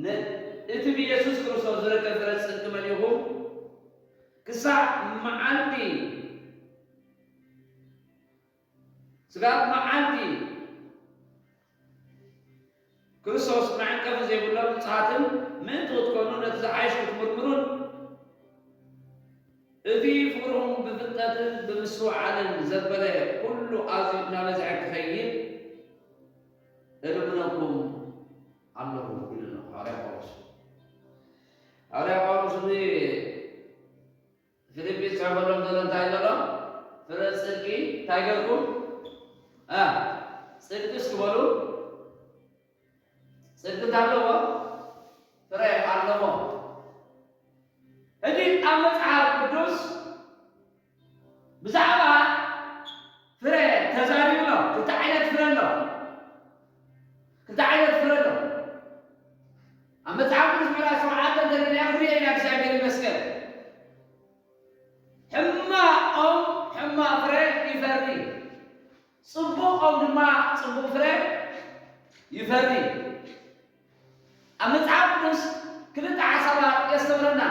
ን-፣ እቲ ብየሱስ ክርስቶስ ዝርከብ ፍረ ጽድቂ መሊእኹም ክሳዕ መዓልቲ፣ ስጋብ መዓልቲ ክርስቶስ መዐንቀፊ ዘይብሎም ንጹሃትን ምእንቲ ክትኮኑ ነቲ ዝሓይሽ ክትምርምሩን እቲ ፍቕርኹም ብፍልጠትን ብምስትውዓልን ዘበለ ኩሉ ኣዝዩ እናበዝሐ ክኸይድ እልምነኩም ኣለኹ ኢሉ ኣሎ ሃዋርያ ጳውሎስ። ሃዋርያ ጳውሎስ ንፊልጲ ዝጽሕፈሎም ዘሎ እንታይ ዘሎ? ፍረ ጽድቂ እንታይ ገርኩም? አ፣ ጽድቂ እስኪ በሉ። ጽድቂ እንታይ ኣለዎ? ፍረ ኣለዎ። ሕጂ ኣብ መጽሓፍ ቅዱስ ብዛዕባ ፍረ ተዛሪቡ ኣሎ። ክልተ ዓይነት ፍረ ኣሎ። ክልተ ዓይነት ፍረ ኣሎ። ኣብ መጽሓፍ ቅዱስ ምዕራፍ ሸውዓተ እንተደሊና ክንሪኦ ኢና፣ እግዚኣብሔር ይመስገን። ሕማቕ ኦም ሕማቕ ፍረ ይፈሪ፣ ጽቡቕ ኦም ድማ ጽቡቕ ፍረ ይፈሪ። ኣብ መጽሓፍ ቅዱስ ክልተ ሓሳባት የስተምረና።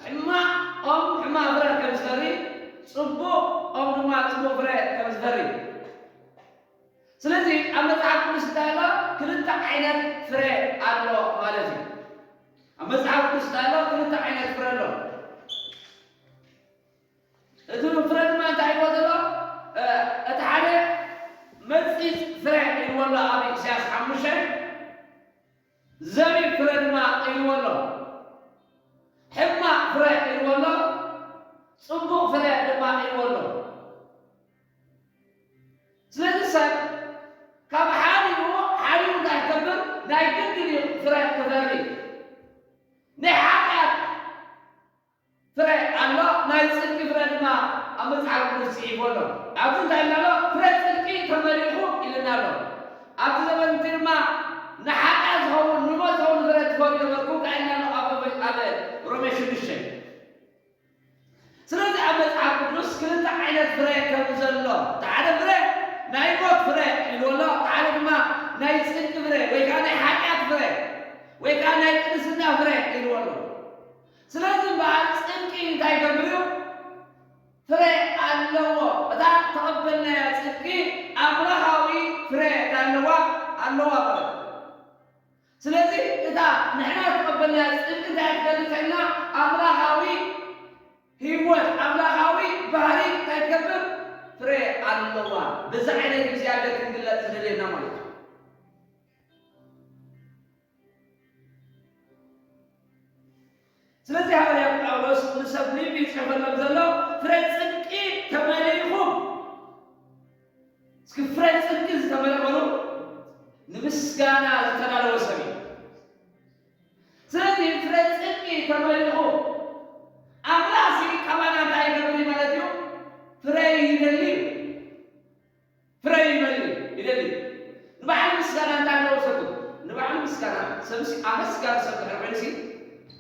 ሕማቕ ኦም ሕማቕ ፍረ ከም ዝፈሪ፣ ጽቡቕ ኦም ድማ ጽቡቕ ፍረ ከም ዝፈሪ። ስለዚ ኣብ መጽሓፍ ቅዱስ እንታይ ኣሎ? ክልተ ዓይነት ፍረ ኣሎ ማለት እዩ። ኣብ መጽሓፍ ቅዱስ እንታይ ኣሎ? ክልተ ዓይነት ፍረ ኣሎ። እቲ ፍረ ድማ እንታይ ይብሎ ዘሎ? እ፣ እቲ ሓደ መጺጽ ፍረ ይብሎ ኣሎ ኣብ ኢሳያስ ሓሙሽተ፣ ዘቢብ ፍረ ድማ ይብሎ ኣሎ። ሕማቕ ፍረ ይብሎ ኣሎ፣ ጽቡቕ ፍረ ድማ ይብሎ ኣሎ። ስለዚ ሰብ ካብ ሓዲኡ፣ ሓዲኡ እንታይ ክገብር? ናይ ግድን እዩ ፍረ ክፈሪ። ናይ ሓጢኣት ፍረ ኣሎ፣ ናይ ጽድቂ ፍረ ድማ ኣብ መጽሓፍ ቅዱስ ጽሒፉ ኣሎ። ኣብዚ እንታይ ኢልና ኣሎ? ፍረ ጽድቂ ተመሊእኹም ኢልና ኣሎ። ኣብቲ ዘመን እቲ ድማ ንሓጢኣት ዝኸውን፣ ንሞት ዝኸውን ፍረ ትፈርዩ ነበርኩም፣ እንታይ ኢልና ኣሎ? ኣብ፣ ኣብ ሮሜ ሽዱሽተ። ስለዚ ኣብ መጽሓፍ ቅዱስ ክልተ ዓይነት ፍረ ከም ዘሎ፣ እቲ ሓደ ፍረ ናይ ሞት ፍረ ኢልዎ ኣሎ፣ እቲ ሓደ ድማ ናይ ጽድቂ ፍረ ወይ ከዓ ናይ ሓጢኣት ፍረ ወይ ከዓ ናይ ቅድስና ፍረ ኢልዎ ኣሎ። ስለዚ እምበኣር ጽድቂ እንታይ ይገብር እዩ? ፍረ ኣለዎ። እታ ተቐበልናያ ጽድቂ ኣምላኻዊ ፍረ ኣለዋ፣ ኣለዋ ማለት እዩ። ስለዚ እታ ንሕና ዝተቐበልናያ ጽድቂ እንታይ ትገልጽ ኢልና? ኣምላኻዊ ህይወት፣ ኣምላኻዊ ባህሪ እንታይ ትገብር? ፍረ ኣለዋ። በዚ ዓይነት እግዚኣብሔር ክንግለጽ ዝደልየና ማለት እዩ። ስለዚ ሃዋርያ ጳውሎስ ንሰብ ፊልጲ ይጽሕፈሎም ዘሎ፣ ፍረ ጽድቂ ተመሊእኹም። እስኪ ፍረ ጽድቂ ዝተመልአ በሉ፣ ንምስጋና ዝተዳለወ ሰብ እዩ። ስለዚ ፍረ ጽድቂ ተመሊእኹም፣ ኣምላኽ እዚ ካባና እንታይ ይገብር እዩ ማለት እዩ? ፍረ ይደሊ እዩ። ፍረ ይመሊ፣ ይደሊ። ንባዕሉ ምስጋና እንታይ ኣለዎ ሰብ? ንባዕሉ ምስጋና፣ ሰብሲ ኣመስጋኒ ሰብ ድሕሪ ኮይኑሲ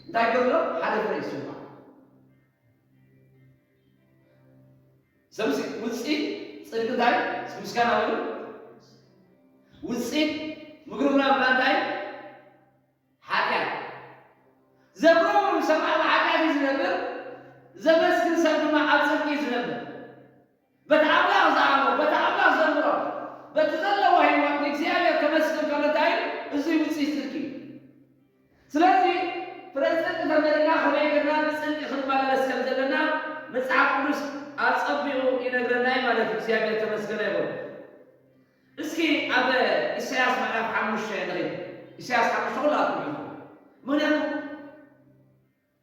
እንታይ ይገብር ኣሎ? ሓደ ፍረ ይስዋዕ። ሰብሲ ውጽኢት ጽድቂ እንታይ? ምስጋና በሉ። ውጽኢት ምግርምራም እንታይ? ሓጢኣት። ዘጉረምርም ሰብ ኣብ ሓጢኣት እዩ ዝነብር፣ ዘመስግን ሰብ ድማ ኣብ ጽድቂ እዩ ዝነብር። በቲ ኣምላኽ ዝኣምኖ፣ በቲ ኣምላኽ ዘምሮ፣ በቲ ዘለዎ ህይወት ንእግዚኣብሔር ከመስግን ከሎ እንታይ እዩ? እዚ ውጽኢት ጽድቂ እዩ። ስለዚ ፍረ ጽድቂ ተመሊእና ከመይ ጌርና ብጽድቂ ክንመላለስ ከም ዘለና መጽሓፍ ቅዱስ ኣጸቢቑ ይነግረና እዩ ማለት እዩ። እግዚኣብሔር ተመስገነ ይኹን። እስኪ ኣብ ኢሳያስ ምዕራፍ ሓሙሽተ ንርኢ። ኢሳያስ ሓሙሽተ ኩላትኩም ኢኹም። ምኽንያቱ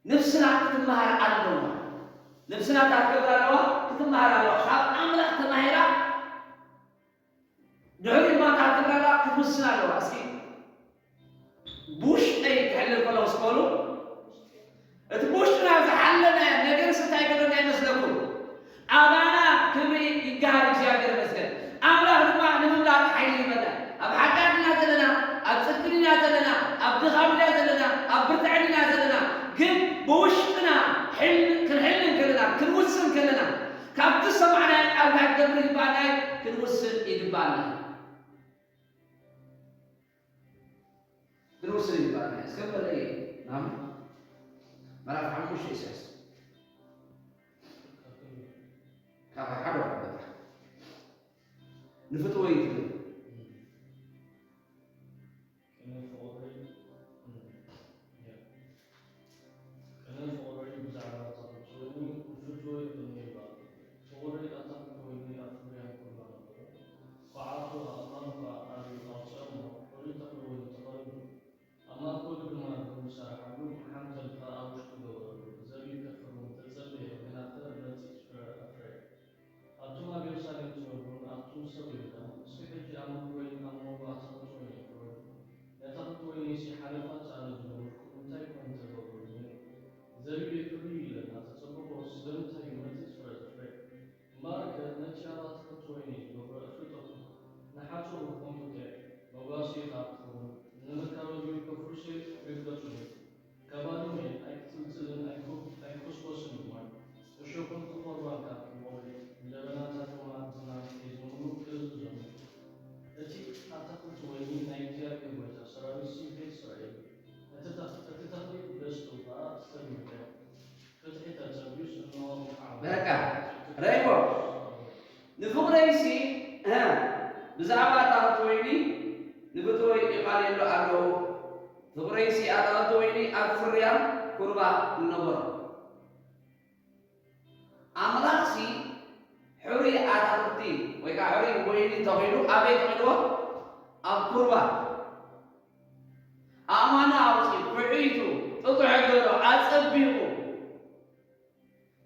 ነብስና ክትመሃር ኣለዋ። ነብስና እንታይ ክትገብር ኣለዋ? ክትመሃር ኣለዋ። ካብ ኣምላኽ ተማሂራ ድሕሪኡ ድማ እንታይ ክትገብር ኣለዋ? ክትውስን ኣለዋ። እስኪ ብውሽጠይ ክሕልል ከለኹ እስከ በሉ፣ እቲ ብውሽጥና ዝሓለናዮ ነገርስ እንታይ ይገብረና ይመስለኩም? ኣባና ክብሪ ይገሃር፣ እግዚኣብሔር ይመስገን። ኣምላኽ ድማ ንምምላጥ ሓይሊ ይህበና። ኣብ ሓጢኣት ኢና ዘለና፣ ኣብ ጽድቂ ኢና ዘለና፣ ኣብ ድኻም ኢና ዘለና፣ ኣብ ብርትዐት ኢና ዘለና። ግን ብውሽጥና ሕል-፣ ክንሕልን ከለና፣ ክንውስን ከለና፣ ካብቲ ዝሰማዕናዮ ቃል እንታይ ክገብር ይግባኣና እዩ? ክንውስን ይግባኣና። ክንውስን ይግባና። እስከ በለ ናም ምዕራፍ ሓሙሽተ ኢሳያስ ካብ ሓደ ወረዳ ንፍትወይ ትብል። ቅነ ፍቕረይ፣ ያ። ቅነ ፍቕረይ ብዛዕባ ኣታኽልቲ ወይኒ ንፍትወይ እቕንዩ ይባል። ፍቕረይ ኣታኽልቲ ወይኒ ኣብ ፍርያም ኩርባ ነበረ። ኳዓቱ ኣእማን እኳ ኣርዩ ኣውፅኦሞ፣ ፍርዩ ተኽሊ ወይኒ ተኸሉ። ኣብ ማእከሉ ድማ ርግም ዝሰርሓሉ ሓንተል ከኣ ኣብ ውሽጡ ገበረሉ። ዘርኢ ከፍርዩ ተጸበየ፣ ግናኸ መጺጽ ፍረ ኣፍረየ። ኣቱም ኣብ የሩሳሌም ትነብሩን ኣቱም ሰብ ይሁዳ፣ እስኪ ሕጂ ኣብ ምድሪ ወይን ኣብ መንጎ ኣታኽልቲ ወይኒ ፍረዱ። ንኣታኽልቲ ወይኒሲ ሓለፋ ጻነ ዝገበርኩም እንታይ ኮን ተገብሩኒ? ዘቢብ የፍሪ ኢለ እናተጸበኹ፣ ስለምንታይ እዩ መጺጽ ፍረ ዘፍርየ? እምበኣርከ ነቲ ኣብ ኣትክልቲ ወይኒ ዝገብሮ እፍልጠቱ ንሓጹሩ ክቕንጥጦ መጓሰ ኢኻ ትኸውን፣ ንመካበቢኡ ከፍርሶ ይርገጹኒ። ከባድመ ኣይክጽልጽልን ኣይኩ-፣ ኣይኩስኮስን እሞ፣ እሾኽን ተቖርባን ካብ ክበቑ፣ ንደበናታት ድማ ዝናም ከይዘንቡ ክእዝዞም። እቲ ኣታኽልቲ ወይኒ ናይ እግዚኣብሔር ጐይታ ሰራዊት ስምዒት ስራሕ እዩ። እቲ ተኽ-፣ እቲ ተኽሊ በስቱ ኸኣ ዝተግምተ። በቃ ረይቦ ንፍቕረይሲ፣ እ፣ ብዛዕባ ኣታኽልቲ ወይኒ ንፍትወይ ይቓለየሉ ኣለዉ። ፍቕረይሲ ኣታኽልቲ ወይኒ ኣብ ፍርያም ኩርባ እነበሮ። ኣምላኽሲ ሕሩይ ኣታኽልቲ ወይ ከዓ ሕሩይ ወይኒ ተኺሉ ኣበይ ተኺልዎ? ኣብ ኩርባ። ኣእማኑ ኣውፂኡ፣ ኩዒቱ፣ ጥጡሕ ገይሩ፣ ኣፀቢቑ።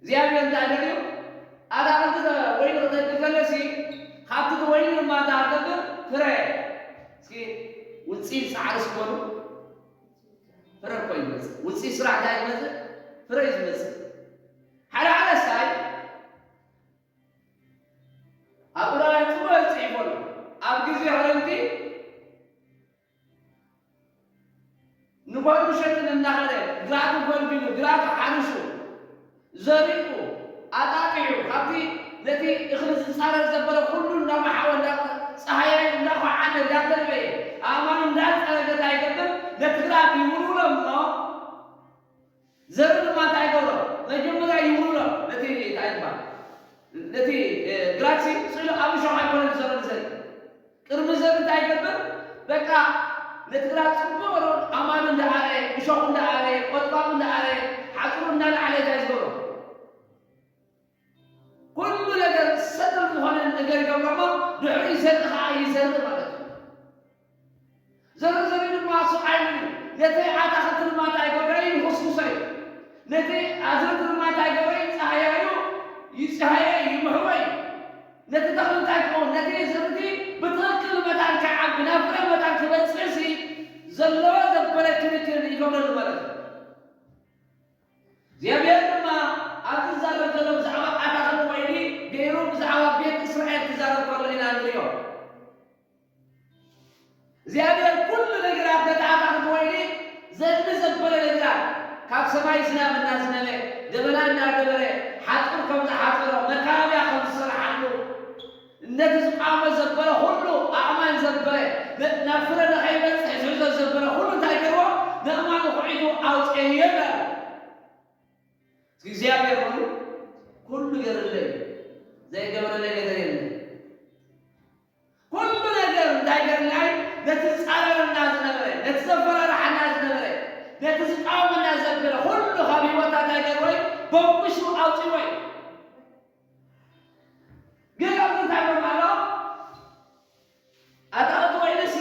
እግዚኣብሔር እንታይ ገይሩ? ኣታኽልቲ ወይኒ ክተክል ከለሲ፣ ካብቲ እቲ ወይኒ ድማ እንታይ ክገብር? ፍረ። እስኪ ውፅኢት ፃዕሪ ስበሉ። ፍረ እኮ ይመፅእ። ውፅኢት ስራሕ እንታይ ይመፅእ? ፍረ እዩ ዝመፅእ። ሓደ ሓደ ሳይ ኣብ ዕብራውያን ጽቡቕ ጽሒፉ ኣሎ። ኣብ ግዜ ክረምቲ ንጓሉ ሸትን እናኸደ፣ ግራቱ ጎልቢሉ፣ ግራቱ ሓሪሱ፣ ዘሪኡ፣ ኣጣጢዑ፣ ካብቲ ነቲ እኽሊ ዝጻረር ዘበለ ኩሉ እንዳመሓወ፣ እንዳ-፣ ጸሃያዩ እንዳኳዓተ፣ እንዳተንበየ፣ ኣእማኑ እንዳጸረገ እንታይ ይገብር? ነቲ ግራት ይውልውሎ እሞ፣ ዘርኢ ድማ እንታይ ይገብሮ? መጀመርያ ይውልውሎ። ነቲ እንታይ ይባሃል? ነቲ፣ እ፣ ግራትሲ ስእሉ ኣብ እሾኽ ኣይኮነን ዝዘርእ ዘርኢ። ቅድሚ ዘርኢ እንታይ ይገብር? በቃ ነቲ ግራት ጽቡቕ ገይሩ ኣእማኑ እንዳኣረየ፣ እሾኹ እንዳኣረየ፣ ቆጥቋጡ እንዳኣረየ፣ ሓጹሩ እንዳለዓለ እንታይ ዝገብሮ? ኩሉ ነገር ሰትል ዝኾነ ነገር ይገብሮ እሞ ድሕሪኡ ዘርኢ ኸዓ ይዘርእ ማለት እዩ። ዘርኢ ዘርኢ ድማ ሱቕ ኣይብል እዩ። ነቲ ኣታኽልቲ ድማ እንታይ ይገብሮ እዩ? ይኹስኩሶ እዩ። ነቲ ኣዝርእቲ ድማ እንታይ ይገብሮ እዩ? ይጻህያዩ፣ ይጻህየ፣ ይምሕዎ እዩ። ነቲ ተኽሊ እንታይ ክኸውን? ነቲ ዘርእቲ ብትኽክል መታን ክዓቢ፣ ናብ ፍረ መታን ክበጽሕሲ ዘለዎ ዘበለ ክንክን ይገብረሉ ማለት እዩ። እግዚኣብሔር ድማ ኣብዚ ዝዛረብ ዘሎ ብዛዕባ ኣታኽልቲ ወይኒ ገይሩ ብዛዕባ ቤት እስራኤል ክዛረብ ከሎ ኢና ንሪኦ። እግዚኣብሔር ኩሉ ነገራት ነቲ ኣታኽልቲ ወይኒ ዘድሊ ዘበለ ነገራት ካብ ሰማይ ዝናብ እናዝነበ፣ ደበና እናገበረ፣ ሓጹር ከም ዝሓጸሮ፣ መካበብያ ከም ዝሰርሓሉ፣ ነቲ ዝቃወሞ ዘበለ ኩሉ ኣእማን ዘበለ፣ ነ-፣ ናብ ፍረ ንኸይበጽሕ ዝሕዞ ዘበለ ኩሉ እንታይ ገይርዎ? ንኣእማኑ ኹዒቱ ኣውጽኤዮ ይላል። እስኪ እግዚኣብሔር በሉ፣ ኩሉ ገይሩለይ፣ ዘይገበረለይ ነገር የለን። ኩሉ ነገር እንታይ ገይሩለይ? ነቲ ዝጻረረና ዝነበረ፣ ነቲ ዘፈራርሓና ዝነበረ፣ ነቲ ዝቃወመና ዘበለ ኩሉ ካብ ህይወትና እንታይ ገይርዎ? በጒሱ ኣውጺእዎ እዩ። ግን ኣብዚ እንታይ ይብሎም ኣሎ? ኣታኽልቲ ወይንሲ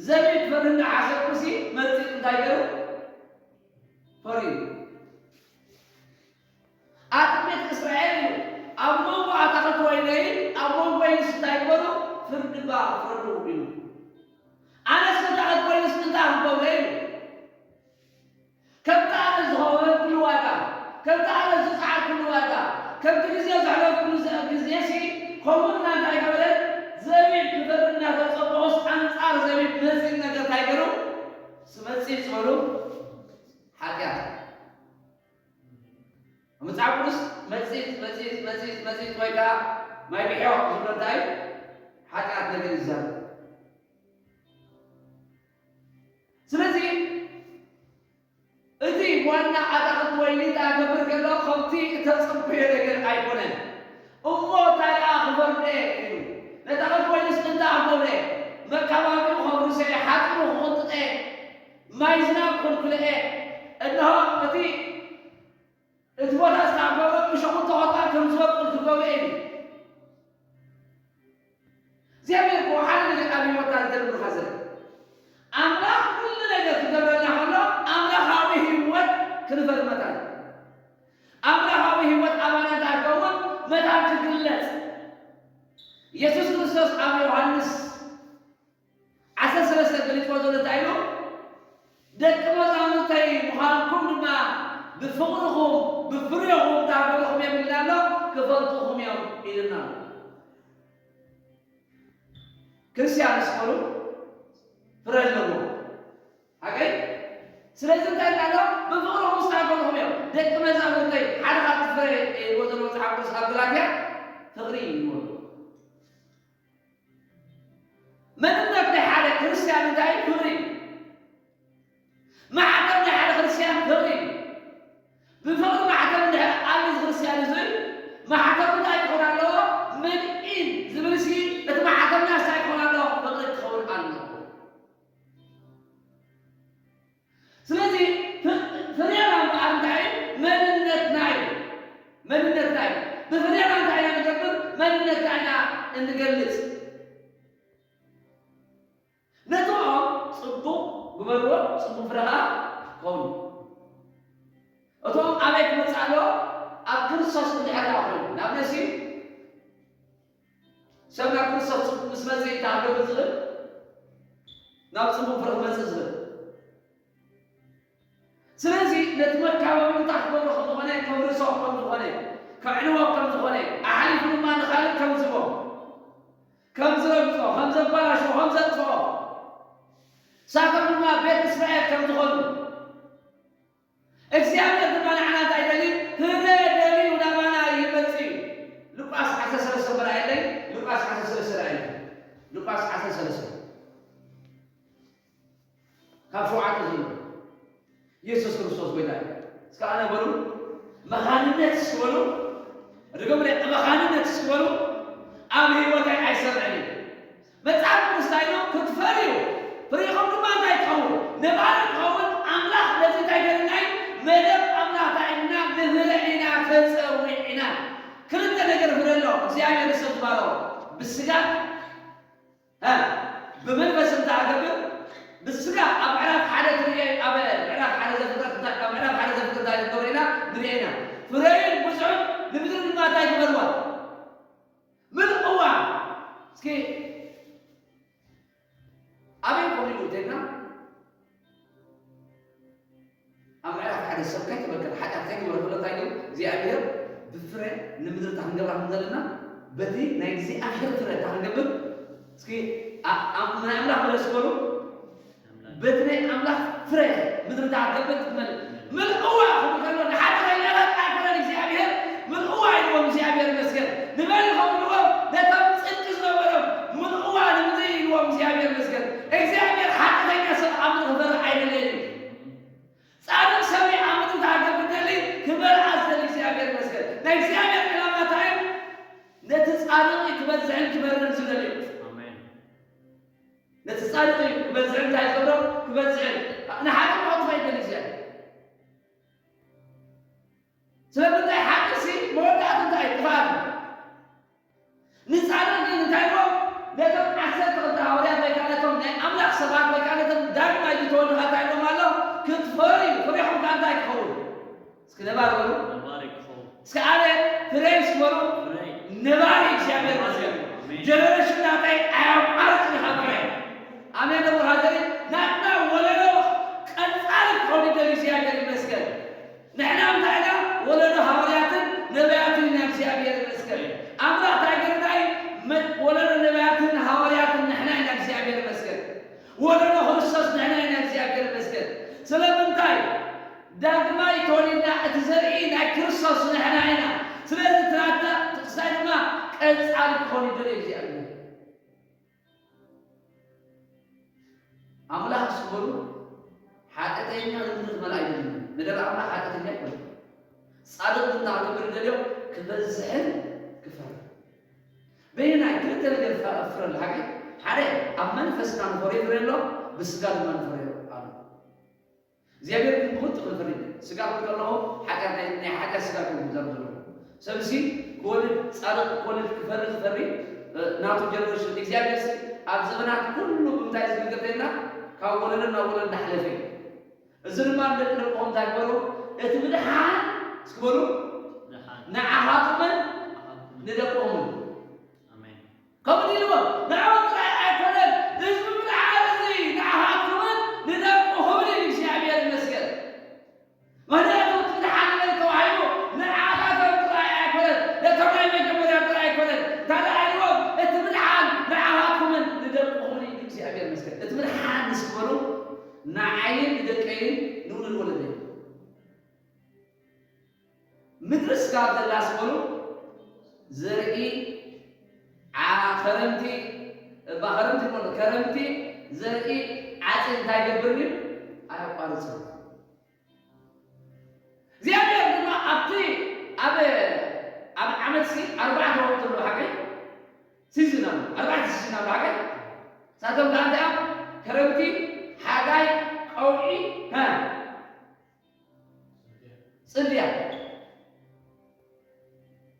ዘቢብ ክፈሪ እናሓሰብኩሲ መጺጽ እንታይ ገይሩ? ፈርዩ። ኣቲ ቤት እስራኤል እዩ። ኣብ መንጎ ኣታኽልቲ ወይነይን ኣብ መንጎ ወይንስ እንታይ ግበሩ? ፍርዲ እባ ፍረዱ ኢሉ። ኣነስ ኣታኽልቲ ወይንስ እንታይ ክገብረ ኢሉ። ከምቲ ኣነ ዝኸወልኩሉ ዋጋ፣ ከምቲ ኣነ ዝጸዓርኩሉ ዋጋ፣ ከምቲ ግዜ ዘሕለፍኩሉ ዘ-፣ ግዜሲ፣ ከምኡ ድማ እንታይ ገበረ? ዘቢብ ክፈሪ እናተጸበኹስ ኣንጻር ዘቢብ መጺጽ ነገር እንታይ ገይሩ? ስመጺጽ በሉ፣ ሓጢኣት። ኣብ መጽሓፍ ቅዱስ መጺጽ፣ መጺጽ፣ መጺጽ፣ መጺጽ ወይ ከኣ ማይ ብሕዮ ዝብሎ እንታይ እዩ? ሓጢኣት ነገር ይዛረብ። ዋና ኣታኽልቲ ወይኒ እንታይ ክገብር ከሎ፣ ከምቲ እተጸብዮ ነገር ኣይኮነን። እሞ እንታይ ደኣ ክፈርዶ እየ ኢሉ። ነቲ ኣታኽልቲ ወይንስ እንታይ ክገብሮ እየ? መካባቢኡ ከፍርሶ እየ፣ ሓጹሩ ክቕንጥጦ እየ፣ ማይ ዝናብ ክኽልክሎ እየ። እንሆ እቲ፣ እቲ ቦታ ዝተኣከበ እሾኹን ተኾልቃን ከም ዝበቁል ክገብሮ እየ ኢሉ። እግዚኣብሔር እኮ ሓደ ነገር ኣብ ህይወትና ዝደሊ ምርካ ዘለ ኣምላኽ ኩሉ ነገር ክገብረልና ከሎ ኣምላኻዊ ህይወት ክንፈርመታ እዩ። ኣምላኻዊ ህይወት ኣባና እንታይ ክኸውን መታን ክግለጽ። ኢየሱስ ክርስቶስ ኣብ ዮሃንስ ዓሰርተ ሰለስተ ገሊጽዎ ዘሎ እንታይ ኢሉ? ደቂ መዛሙርተይ ምዃንኩም ድማ ብፍቕርኹም ብፍሬኹም ታበልኹም እዮም ኢልና ኣሎ፣ ክፈልጡኹም እዮም ኢልና ኣሎ። ክርስቲያን ስኾኑ ፍረ ኣለዎ። ሓቀይ? ስለዚ እንታይ ኢልና ኣሎ? ብፍቕርኹም ስታበልኹም እዮም። ደቂ መዛሙርተይ ሓደ ካብቲ ፍረ ኢልዎ ዘሎ መጽሓፍ ቅዱስ ኣብ ገላትያ ፍቕሪ እዩ። መንነት ናይ ሓደ ክርስቲያን እንታይ እዩ? ፍቕሪ እዩ። ማሕተም ናይ ሓደ ክርስቲያን ፍቕሪ እዩ። ብፍቕሪ ማሕተም እንድሕር ኣልዩ እዚ ክርስቲያን እዚ ማሕተም እንታይ ክኸውን ኣለዎ? መን ኢን ዝብል ሲ እቲ ማሕተም ናይ እንታይ ክኸውን ኣለዎ? ፍቕሪ ክኸውን ኣለዎ። ስለዚ ፍ-፣ ፍሬና እምበኣር እንታይ እዩ? መንነትና እዩ። መንነትና እዩ። ብፍሬና እንታይ ኢና ንገብር? መንነትና ኢና እንገልጽ። ነቶም ጽቡቕ ግበርዎ፣ ጽቡቕ ፍረ ኸኣ ክኸውን። እቶም ኣበይ ክመጽእ ኣለዎ? ኣብ ክርስቶስ እንድሕር ደኣ ኮይኑ። ንኣብነት ሰብ ናብ ክርስቶስ ምስ መጸ እዩ እንታይ ክገብር ዝኽእል? ናብ ጽቡቕ ፍረ ክመጽእ ዝኽእል። ስለዚ ነቲ መካበቢኡ እንታይ ክገብሮ ከም ዝኾነ፣ ከፍርሶ ከም ዝኾነ፣ ከዕንዎ ከም ዝኾነ፣ ኣሕሊፉ ድማ ንኻልእ ከም ዝቦ፣ ከም ዝረግጾ፣ ከም ዘባላሽዎ፣ ከም ዘጥፍኦ፣ ሳቶም ድማ ቤት እስራኤል ከም ዝኾኑ፣ እግዚኣብሔር ድማ ንዓና እንታይ ደልዩ? ፍረ ደልዩ ናባና ይመጽእ እዩ። ሉቃስ ዓሰርተ ሰለስተ እምበር ኣየለይ፣ ሉቃስ ዓሰርተ ሰለስተ ርኣይ። ሉቃስ ዓሰርተ ሰለስተ ካብ ሸውዓተ ዘሎ ኢየሱስ ክርስቶስ ጎይታ እዩ። እስከ ኣነ በሉ፣ መኻንነት እስኪ በሉ፣ ርግም ርያ-፣ መኻንነት እስኪ በሉ፣ ኣብ ህይወተይ ኣይሰርዕን እዩ። መጽሓፍ ቅዱስ እንታይ ኢሉ? ክትፈርዩ፣ ፍሬኹም ድማ እንታይ ክኸውን? ነባሪ ክኸውን ኣምላኽ ነዚ እንታይ ገርና እዩ? መደብ ኣምላኽ እንታይ ኢና? ንፍረ ኢና ተጸዊዕና። ክልተ ነገር ፍረ ኣሎ። እግዚኣብሔር ንሰብ ዝባረኾ። ብስጋ እ፣ ብመንፈስ እንታይ ኣገብር? ብስጋ ኣብ ምዕራፍ ሓደ ትርእየ፣ ኣብ ምዕራፍ ሓደ ዘፍጥረት እንታይ፣ ኣብ ምዕራፍ ሓደ ዘፍጥረት እንታይ ንገብር ኢና? ንርእየ ኢና። ፍረዩን ብዝሑን ንምድሪ ድማ እንታይ ግበርዋ? ምልእዋ። እስኪ ኣበይ ኮን ኢሉ እንተልና? ኣብ ምዕራፍ ሓደ ሰብ ከይተበከለ ሓጢኣት ከይገበረ ከሎ እንታይ ኢሉ? እግዚኣብሔር ብፍረ ንምድሪ እንታይ ክንገብራ ከም ዘለና፣ በቲ ናይ እግዚኣብሔር ፍረ እንታይ ክንገብር? እስኪ ኣ-፣ ኣ-፣ ናይ ኣምላኽ ፍረ እስኪ በሉ። በቲ ናይ ኣምላኽ ፍረ ምድሪ እንታይ ክትገብር? ክትመልእ። ምልእዋ ክብል ከሎ ንሓጢኣተኛታት ኣይኮነን እግዚኣብሔር ምልእዋ ኢልዎም፣ እግዚኣብሔር ይመስገን። ንመን ኢልዎም ኢልዎም? ነቶም ጽድቂ ዝነበሮም ምልእዋ ንምድሪ ኢልዎም፣ እግዚኣብሔር ይመስገን። እግዚኣብሔር ሓጢኣተኛ ሰብ ኣብ ምድሪ ክዘርእ ኣይደለየን እዩ። ጻድቕ ሰብ ኣብ ምድሪ እንታይ ክገብር ደሊ? ክመልኣ ዝደሊ እግዚኣብሔር ይመስገን። ናይ እግዚኣብሔር ዕላማ እንታይ እዩ? ነቲ ጻድቕ እዩ ክበዝሕን ክመርን ዝደሊ። ኣሜን። ነቲ ጻድቕ እዩ ክበዝሕን እንታይ ዝገብሮ? ክበዝሕን። ንሓጥእ ክመውት ኣይደሊ እግዚኣብሔር። ስለምንታይ? ሓጥእሲ መወዳእታ እንታይ? ጥፍኣት እዩ። ንጻድቕ ግን እንታይ ኢልዎም? ነቶም ዓሰርተ ክልተ ሃዋርያት ወይ ከኣ ነቶም ናይ ኣምላኽ ሰባት ወይ ከኣ ነቶም ዳግማይ ዝተወልዱ ከኣ እንታይ ኢልዎም ኣሎ? ክትፈርዩ፣ ፍሬኹም ከኣ እንታይ ክኸውን? እስኪ ነባሪ በሉ። ነባሪ ክኸውን። እስኪ ኣነ ፍረይ እስኪ በሉ። ፍረይ። ነባሪ እግዚኣብሔር ይመስገን። ኣሜን። ጀነሬሽን ናተይ ኣየቋርጽን ኢኻ ፍረ። ኣሜን ዶ ብራዘሪ? ናትና ወለዶ ቀጻሊ ክኸውን ይደሊ እግዚኣብሔር ይመስገን። ንሕና እንታይ ኢና? ወለዶ ሃዋርያትን ነቢያትን ኢና፣ እግዚኣብሔር ይመስገን። ኣምላኽ እንታይ ገርና እዩ? መ-፣ ወለዶ ነቢያትን ሃዋርያትን ንሕና ኢና፣ እግዚኣብሔር ይመስገን። ወለዶ ክርስቶስ ንሕና ኢና፣ እግዚኣብሔር ይመስገን። ስለምንታይ? ዳግማይ ተወሊድና፣ እቲ ዘርኢ ናይ ክርስቶስ ንሕና ኢና። ስለዚ ትራታ ጥቕሳይ ድማ ቀጻሊ ክኾን ይደልዩ እግዚኣብሔር። ኣምላኽ ስበሉ ሓጢኣተኛ ንምድሪ ክመልኣ ኣይደልን። ንደሊ ኣምላኽ ሓጢኣተኛ ኣይኮነን። ጻድቕ ግን እንታይ ክገብር ደልዮ? ክበዝሕን ክፈርህ። በየናይ ክልተ ነገር ፈ-፣ ፍረ ኣሎ ሓቂ? ሓደ ኣብ መንፈስና ንፈርዮ ፍረ ኣሎ፣ ብስጋ ድማ ንፈርዮ ኣሎ። እግዚኣብሔር ግን ብኽልቲኡ ክንፈሪ ይደሊ። ስጋ ክብል ከለኹ ሓጢኣት ናይ፣ ናይ ሓጢኣት ስጋ ክብል ክዛረብ ዘለኹ። ሰብሲ ክወልድ፣ ጻድቕ ክወልድ፣ ክፈሪ፣ ክፈሪ፣ እ፣ ናቱ ጀነሬሽን እግዚኣብሔር ሲ ኣብ ዘመናት ኩሉ ብምንታይ ዝግልገል ተይልና ካብ ወለዶ ናብ ወለዶ እንዳሕለፈ እዩ። እዚ ድማ ንደቂ ደቅኹም እንታይ ግበሩ? እቲ ምድሓን እስኪ በሉ፣ ደሓን ንዓኻትምን ንዓኻትምን ንደቅኹምን። ኣሜን። ከምኡ ኢልዎ፣ ንዕኦም ጥራይ ኣይኮነን፣ እዚ ምድሓን እዚ ንዓኻትምን ንደቅኹምን እዩ። እግዚኣብሔር ይመስገን። ምኽንያቱ እቲ ምድሓን መን ተባሂሉ ንዓኻትም ጥራይ ኣይኮነን፣ ነቶም ናይ መጀመርያ ጥራይ ኣይኮነን። እንታይ ደኣ ኢልዎም? እቲ ምድሓን ንዓኻትምን ንደቅኹምን እዩ። እግዚኣብሔር ይመስገን። እቲ ምድሓን እስኪ በሉ፣ ንዓይን ንደቀይን ንውሉድ ወለደይ። ምድሪ ስጋብ ዘላ ስበሉ ዘርኢ ዓ-፣ ከረምቲ፣ እባ ከረምቲ ይበሉ፣ ከረምቲ ዘርኢ ዓፂድ እንታይ ይገብር እዩ? ኣየቋርፅን። እግዚኣብሔር ድማ ኣብቲ፣ ኣብ፣ ኣብ ዓመት ሲ ኣርባዕተ ወቅቲ ኣለዉ ሓቀይ? ሲዝን ኣለዉ፣ ኣርባዕተ ሲዝን ኣለዉ ሓቀይ? ንሳቶም ከዓ እንታይ እዮም? ከረምቲ፣ ሓጋይ፣ ቀውዒ፣ ሀ፣ ጽድያ።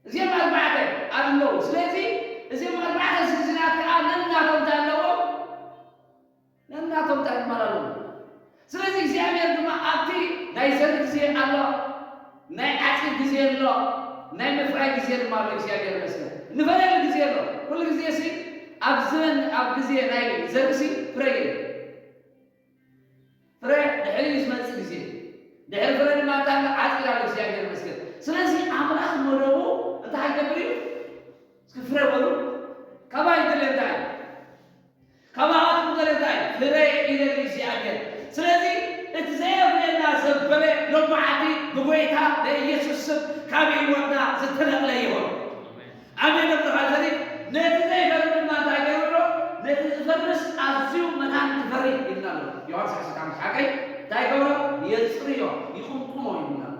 እዚኦም ኣርባዕተ ኣለዉ። ስለዚ እዚኦም ኣርባዕተ ሲዝናት ከዓ ነናቶም እንታይ ኣለዎም? ነናቶም እንታይ ይባል ኣለዎም? ስለዚ እግዚኣብሔር ድማ ኣብቲ ናይ ዘርኢ ግዜ ኣሎ፣ ናይ ዓፂድ ግዜ ኣሎ፣ ናይ ምፍራይ ግዜ ድማ ኣሎ። እግዚኣብሔር ይመስገን። ንፈርየሉ ግዜ ኣሎ። ኩሉ ግዜ ሲ ኣብ ዘመን፣ ኣብ ግዜ ናይ ዘርኢ ሲ ፍረ የለን። ፍረ ድሕሪኡ ዝመጽእ ግዜ፣ ድሕሪ ፍረ ድማ እንታይ ኣሎ? ዓጺድ ኣሎ። እግዚኣብሔር ይመስገን። ስለዚ ኣምላኽ መደቡ እንታይ ክገብር እዩ? እስኪ ፍረ በሉ። ካባይ ይደሊ እንታይ? ካባኻትኩም ይደሊ እንታይ? ፍረ ይደሊ እግዚኣብሔር። ስለዚ እቲ ዘየፍርየና ዘበለ ሎማዓቲ ብጎይታ በኢየሱስ ስም ካብ ህይወትና ዝተነቕለ ይኹን። ኣሜን። ኣሜን። ነቲ ኻዘሪ ነቲ ዘይፈሪ ድማ እንታይ ገይሩ ኣሎ? ነቲ ዝፈርስ ኣዝዩ መታን ክፈሪ ኢልና ኣሎ። ዮሃንስ ዓሰርተ ሓሙሽተ ሓቀይ እንታይ ገብሮ? የጽርዮ፣ ይቕምቅሞ ኢልና ኣሎ።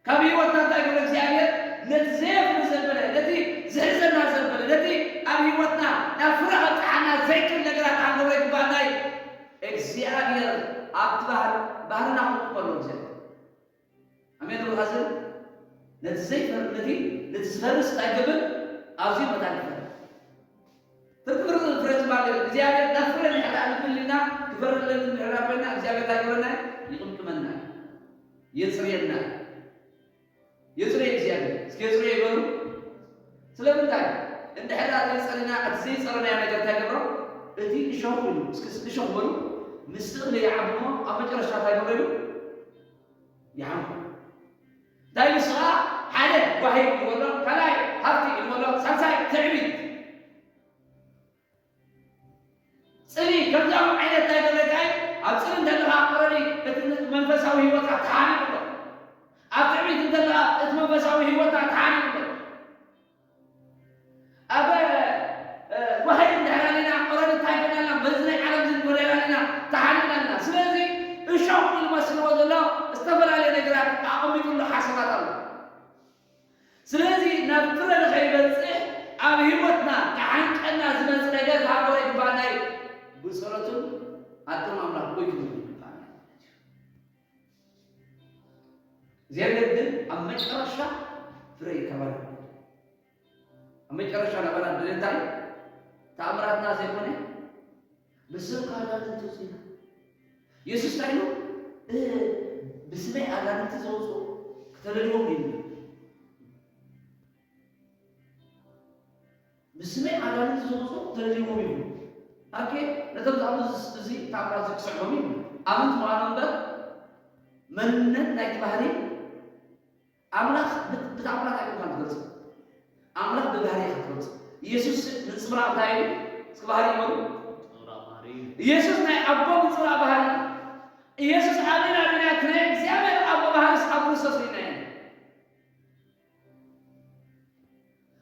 ካብ ህይወትና እንታይ ገብሮ? እግዚኣብሔር ነቲ ዘየፍሪ ዘበለ፣ ነቲ ዝሕዘና ዘበለ፣ ነቲ ኣብ ህይወትና ናብ ፍረ ከብጽሓና ዘይክእል ነገራት ኣንገብሮ ይግባኣና እዩ። እግዚኣብሔር ኣብቲ ባህር፣ ባህርና ክቕመሎ እግዚኣብሔር ኣሜን። ብኻዝን ነቲ ዘይፈር-፣ ነቲ፣ ነቲ ዝፈርስ እንታይ ገብር? ኣዝዩ መታን ይፈር። ፍርቂ ፍርቂ ፍረ ዝባል የለን። እግዚኣብሔር ናብ ፍረ ንሕዳ ንብልና ክፈርለኒ ንሕዳ ኮይና እግዚኣብሔር እንታይ ገብረና? ይቕምቅመና። የጽርየና። የጽርየ እግዚኣብሔር። እስኪ የጽርየ ይበሉ። ስለምንታይ? እንድሕር ዘይጸሪና፣ እቲ ዘይጸረናዮ ነገር እንታይ ገብሮ? እቲ እሾኽ ኮይኑ፣ እስኪ እሾኽ በሉ። ምስ እኽሊ ይዓቢ እሞ ኣብ መጨረሻ እንታይ ገብሮ ኢሉ? ይሓንኩ። እንታይ ንሱ ኸዓ ሓደ ጓሂ ይበሎ፣ ካልኣይ ሃብቲ ይበሎ፣ ሳልሳይ ትዕቢት። ጽልኢ፣ ከምዚኦም ዓይነት እንታይ ገለካ እዩ? ኣብ ጽልኢ እንተለኻ፣ ኦረዲ እቲ መንፈሳዊ ህይወትካ ተሓኒቑ ኣሎ። ኣብ ትዕቢት እንተለኻ፣ እቲ መንፈሳዊ ህይወትካ ተሓኒቑ ኣሎ። ኣብ፣ እ፣ ጓሂ እንድሕር ኣለና፣ ኦረዲ እንታይ ኮይና ኣላ? በዚ ናይ ዓለም ዝንጎዳና ኣለና፣ ተሓኒቕና ኣለና። ስለዚ እሾኽ ዝመስልዎ ዘሎ ዝተፈላለየ ነገራት ኣቐሚጡሉ ሓሳባት ኣሎ። ስለዚ ናብ ፍረ ንኸይበጽሕ ኣብ ህይወትና ክሓንቀና ዝመጽእ ነገር ክሃገሮ ይግባኣና እዩ። ብጸሎትን ኣደም ኣምላኽ ወይ ክንብል ይግባኣና እዩ። እግዚኣብሔር ግን ኣብ መጨረሻ ፍረ እዩ ካባና። ኣብ መጨረሻ ናባና ድሌት እንታይ? ተኣምራትና ዘይኮነ ብስምካ ኣጋንንቲ ኣውጺእና። የሱስ እንታይ ኢሉ? እ፣ ብስመይ ኣጋንንቲ ዘውጽኡ ክተለልዎም ኢሉ። ብስመይ ኣጋንንቲ ዘውጽኡ ክተለልዎም ኢሉ። ኦኬ፣ ነቶም ዝኣምኑ እዚ፣ እዚ ተኣምራት እዚ ክስዕሞም እዩ። ኣመንቲ ምዃኖም እምበር መንነት ናይቲ ባህሪ ኣምላኽ ብ-፣ ብተኣምራት ኣይኮንካን ትገልጾ። ኣምላኽ ብባህሪ ኢኻ ትገልጾ። ኢየሱስ ምንጽብራቕ እንታይ እዩ? እስኪ ባህሪ ይበሉ። ምንጽብራቕ ባህሪ እዩ። ኢየሱስ ናይ ኣቦ ምንጽብራቕ ባህሪ እዩ። ኢየሱስ ኣበይና ርኢና? እቲ ናይ እግዚኣብሔር ኣቦ ባህሪስ ኣብ ክርስቶስ ርኢናዮ።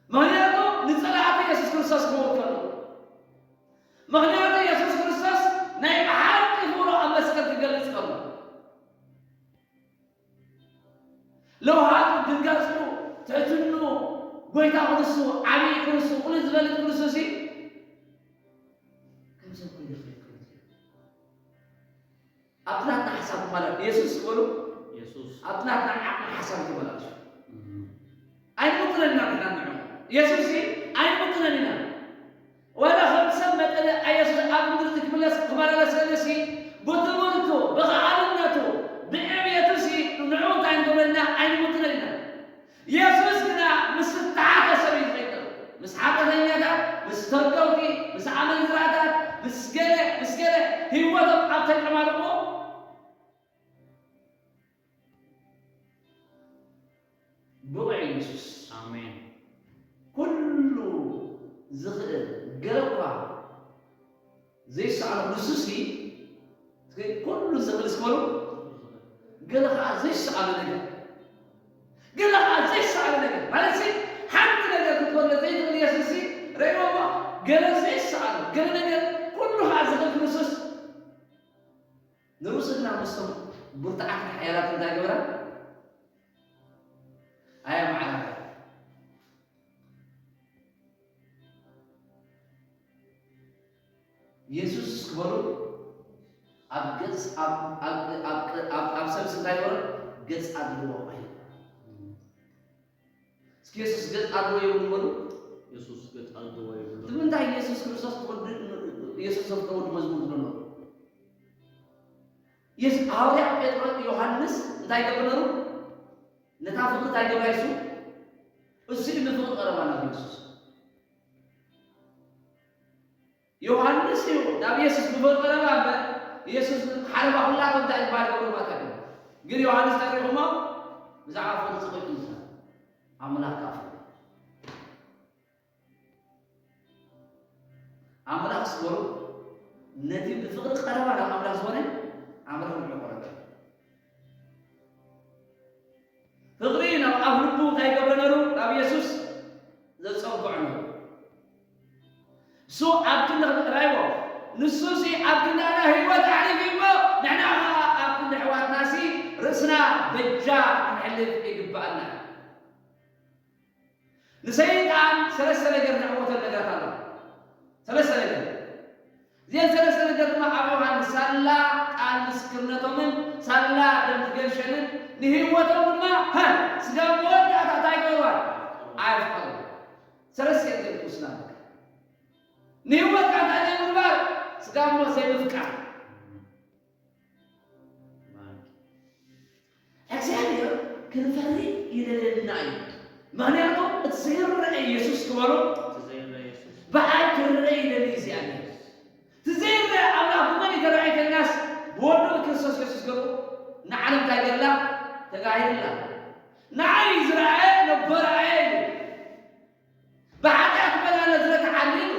ምኽንያቱ ንጸላእቲ ኢየሱስ ክርስቶስ ክመውት ከሎ። ምኽንያቱ ኢየሱስ ክርስቶስ ናይ ብሓቂ ፍቕሩ ኣብ መስቀል ክገልጽ ከሎ። ለውሃቱ፣ ድንጋጽኡ፣ ትሕትንኡ፣ ጎይታ ክንሱ፣ ዓብዪ ክንሱ፣ ኩሉ ዝበልጥ ክንሱ ሲ ከም ሰብ ኮይኑ ክረክብ እዩ። ኣብቲ ናትና ሓሳብ ማለት የሱስ ዝበሉ የሱስ ኣብቲ ናትና ዓቕሚ ሓሳብ ተመላለሱ። እም። ኣይንምጥነን ኢና ንሕና ንዕኡ። የሱስ ሲ ኣይንምጥነን ኢና። ዋላ ከም ሰብ መጠነ ኣየሱስ ኣብ ምድሪ ክምለስ ክመላለስ ከለሲ ብትምህርቱ፣ ብኸኣልነቱ፣ ብዕብየቱ ሲ ንዕኡ እንታይ ንገብረልና ኣይንምጥነን ኢና። የሱስ ግና ምስ ዝተሓተ ሰብ እዩ ዝኸይድ ነይሩ። ምስ ሓጢኣተኛታት፣ ምስ ተርገውቲ፣ ምስ ኣመንዝራታት፣ ምስ ገለ፣ ምስ ገለ ህይወቶም ኣብ ተጨማልቑ ብቑዕ እዩ የሱስ። ኣሜን። ኩሉ ዝኽእል ገለ እኳ ዘይሰኣኖ ንሱሲ ኩሉ ዝኽእል እስከ በሉ። ገለ ኸዓ ዘይሰኣኖ ነገር፣ ገለ ኸዓ ዘይሰኣኖ ነገር ማለት ሲ ሓንቲ ነገር ክትኮነ ዘይትኽእል የሱስ ሲ ረእይዎ እሞ ገለ ዘይሰኣኖ ገለ ነገር ኩሉ ኸዓ ዝኽእል ክርስቶስ ንርእሱ ግና ምስቶም ብርቱዓትን ሓያላትን እንታይ ገበረ? ኣየመዓራረየ። የሱስ ክበሉ ኣብ ገጽ ኣብ ኣብ ኣብ ኣብ ኣብ ሰብሲ እንታይ ይበሉ? ገጽ ኣድልዎ ኣይበሉ። እስኪ የሱስ ገጽ ኣድልዎ የብሉ በሉ። የሱስ ገጽ ኣድልዎ የብሉ። ንምንታይ የሱስ ክርስቶስ ተወዲ የሱስ ዘፍቅሮ ወዲ መዝሙር ዝብሎ? የሱስ ሃዋርያ ጴጥሮስ ዮሃንስ እንታይ ይገብር ነሩ? ነታ ፍቕሪ እንታይ ገብራ የሱ? እሱ እዩ ብፍቕሪ ቀረባ ናብ የሱስ። ዮሃንስ እዩ ናብ የሱስ ብፍቕሪ ቀረባ እምበር የሱስ ሓለፋ ኩላቶም እንታይ ዝበሃል ገብሩ ማለት ኣይኮነ። ግን ዮሃንስ እንታይ ሪኹሞ? ብዛዕባ ፍቕሪ ጽቂቱ ይዛረብ። ኣምላኽ ከኣ ፍቕሪ። ኣምላኽ ስበሩ ነቲ ብፍቕሪ ቀረባ ናብ ኣምላኽ ዝኾነ ኣምላኽ ንዑ ቀረበ። ፍቕሪ ናብ ኣፍ ልቡ እንታይ ይገብረ ነሩ? ናብ የሱስ ዘጸግዖ ነሩ። እሱ ኣብ ክንዲ ክምዕራይዎ ንሱ ሲ ኣብ ክንዲ ኣና ህይወት ኣሕሊፍ እሞ ንሕና ኸዓ ኣብ ክንዲ ኣሕዋትና ሲ ርእስና በጃ ክንሕልፍ ይግብኣና። ንሰይጣን ሰለስተ ነገር ነዕወተን ነገራት ኣለዋ። ሰለስተ ነገር። እዚአን ሰለስተ ነገር ድማ ኣብ ዮሃንስ ሳላ ቃል ምስክርነቶምን ሳላ ደም ዝገንሸልን ንህይወቶም ድማ ሃ ስጋ መወዳእታ እንታይ ይገብርዋ? ኣየፍቀርዋ። ሰለስተ ነገር ክውስና ኣለካ። ንህይወትካ እንታይ ዘይምግባር? ስጋ ሞ ዘይምፍቃር። እግዚኣብሔር ክንፈሪ ይደለና እዩ። ምኽንያቱ እቲ ዘይረአ የሱስ ክበሎ እቲ ዘይረአ የሱስ። ብኣይ ክረአ ይደሊ እግዚኣብሔር። እቲ ዘይረአ ኣምላኽ ብመን እዩ ተራእዩ ተልናስ ብወዱ ብክርስቶስ የሱስ ገሩ ንዓለም እንታይ ገርላ? ተጋሂርላ። ንዓይ ዝረኣየ ነቦ ረኣየ እዩ። ብሓጢኣት መላለስ ዝረትዓኒ ኢሉ።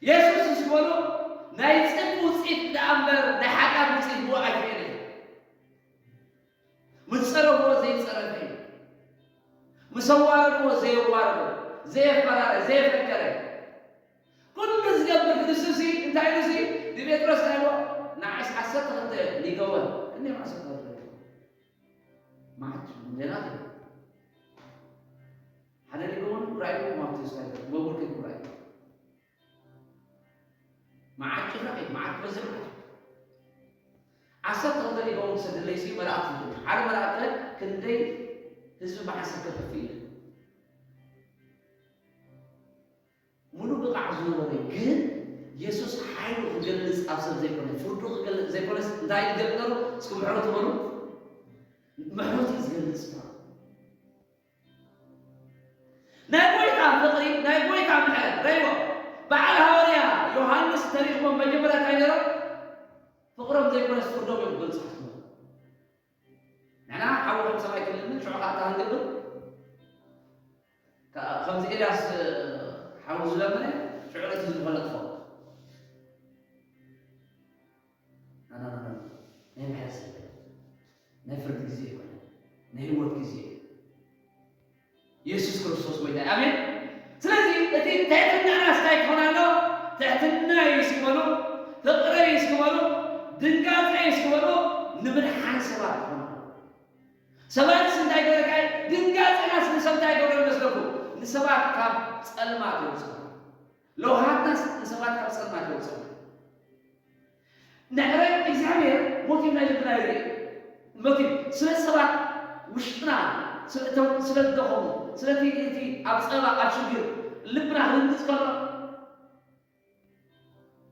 የሱስ ምስ በሉ፣ ናይ ጽድቂ ውጽኢት ደኣ እምበር ናይ ሓጢኣት ውጽኢት ብኡ ኣይክእልን እዩ። ምስ ጸረፍዎ ዘይጸረፈ እዩ። ምስ ኣዋረድዎ ዘየዋረዶ፣ ዘየፈራረ፣ ዘየፈከረ። ኩሉ ዝገብር ንሱ ሲ እንታይ ኢሉ ሲ ንጴጥሮስ እንታይ ኢልዎ? ንዓይስ ዓሰርተ ክልተ ሊገወን። ክንደይ ዓሰርተ ክልተ ሊገወን? መዓት ሚልዮናት እዮም። ሓደ ሊገወን ራእይኩም ኣብቲ ስታይል ጎጉል ከይኩም ራእይ። መዓት ጭፍራ እዩ፣ መዓት በዝሕ ማለት እዩ። ዓሰርተ ክልተ ሊገወን ክሰደለይ ሲ መላእክት ይኹን። ሓደ መላእክት ክንደይ ህዝቢ ብሓንሳብ ከጥፍእ እዩ። ሙሉእ ብቕዓት ዝነበሮ እዩ። ግን የሱስ ሓይሉ ክገልጽ ኣብ ሰብ ዘይኮነ፣ ፍርዱ ክገልጽ ዘይኮነስ እንታይ እዩ ዝገልጽ ነሩ? እስኪ ምሕረቱ በሉ። ምሕረቱ እዩ ዝገልጽ ነሩ። ናይ ጎይታ ፍቕሪ፣ ናይ ጎይታ ምሕረት ረይዎ። በዓል ሃዋርያ ዮሃንስ ተሪኽዎም መጀመርያ እንታይ ነሮም? ፍቕሮም ዘይኮነስ ፍርዶም እዮም ክገልጹ ሓስቦም። ንሕና ሓዊ ከም ሰማይ ክልምን ሽዑ ከዓ እንታይ ክንገብር? ከ-፣ ከምዚ ኤልያስ ሓዊ ዝለመነ ሽዑ ነቲ ህዝቢ ከነጥፍኦ። ና፣ ና፣ ና፣ ና። ናይ ምሕረት ዘበን፣ ናይ ፍርዲ ግዜ ኣይኮነን፣ ናይ ህይወት ግዜ እዩ። የሱስ ክርስቶስ ጎይታ እዩ። ኣሜን። ስለዚ እቲ ትሕትናና እንታይ ክኾን ኣሎ? ትሕትና እዩ እስኪ በሉ፣ ፍቕሪ እዩ እስኪ በሉ፣ ድንጋጸ እዩ እስኪ በሉ፣ ንምድሓን ሰባት ክኾን ኣሎ። ሰባትስ እንታይ ገበርካይ? ድንጋጼናስ ንሰብ እንታይ ገብሮ ይመስለኩም? ንሰባት ካብ ጸልማት የውጽኡ። ለውሃትናስ ንሰባት ካብ ጸልማት የውጽኡ። ንሕና እግዚኣብሔር ሞቲቭ ናይ ልብና ይርኢ። ሞቲቭ ስለ ሰባት ውሽጥና ስለ እቶም ስለ ዝደኸሙ፣ ስለቲ እቲ ኣብ ጸባ ኣብ ሽግር ልብና ክድንግጽ ከሎ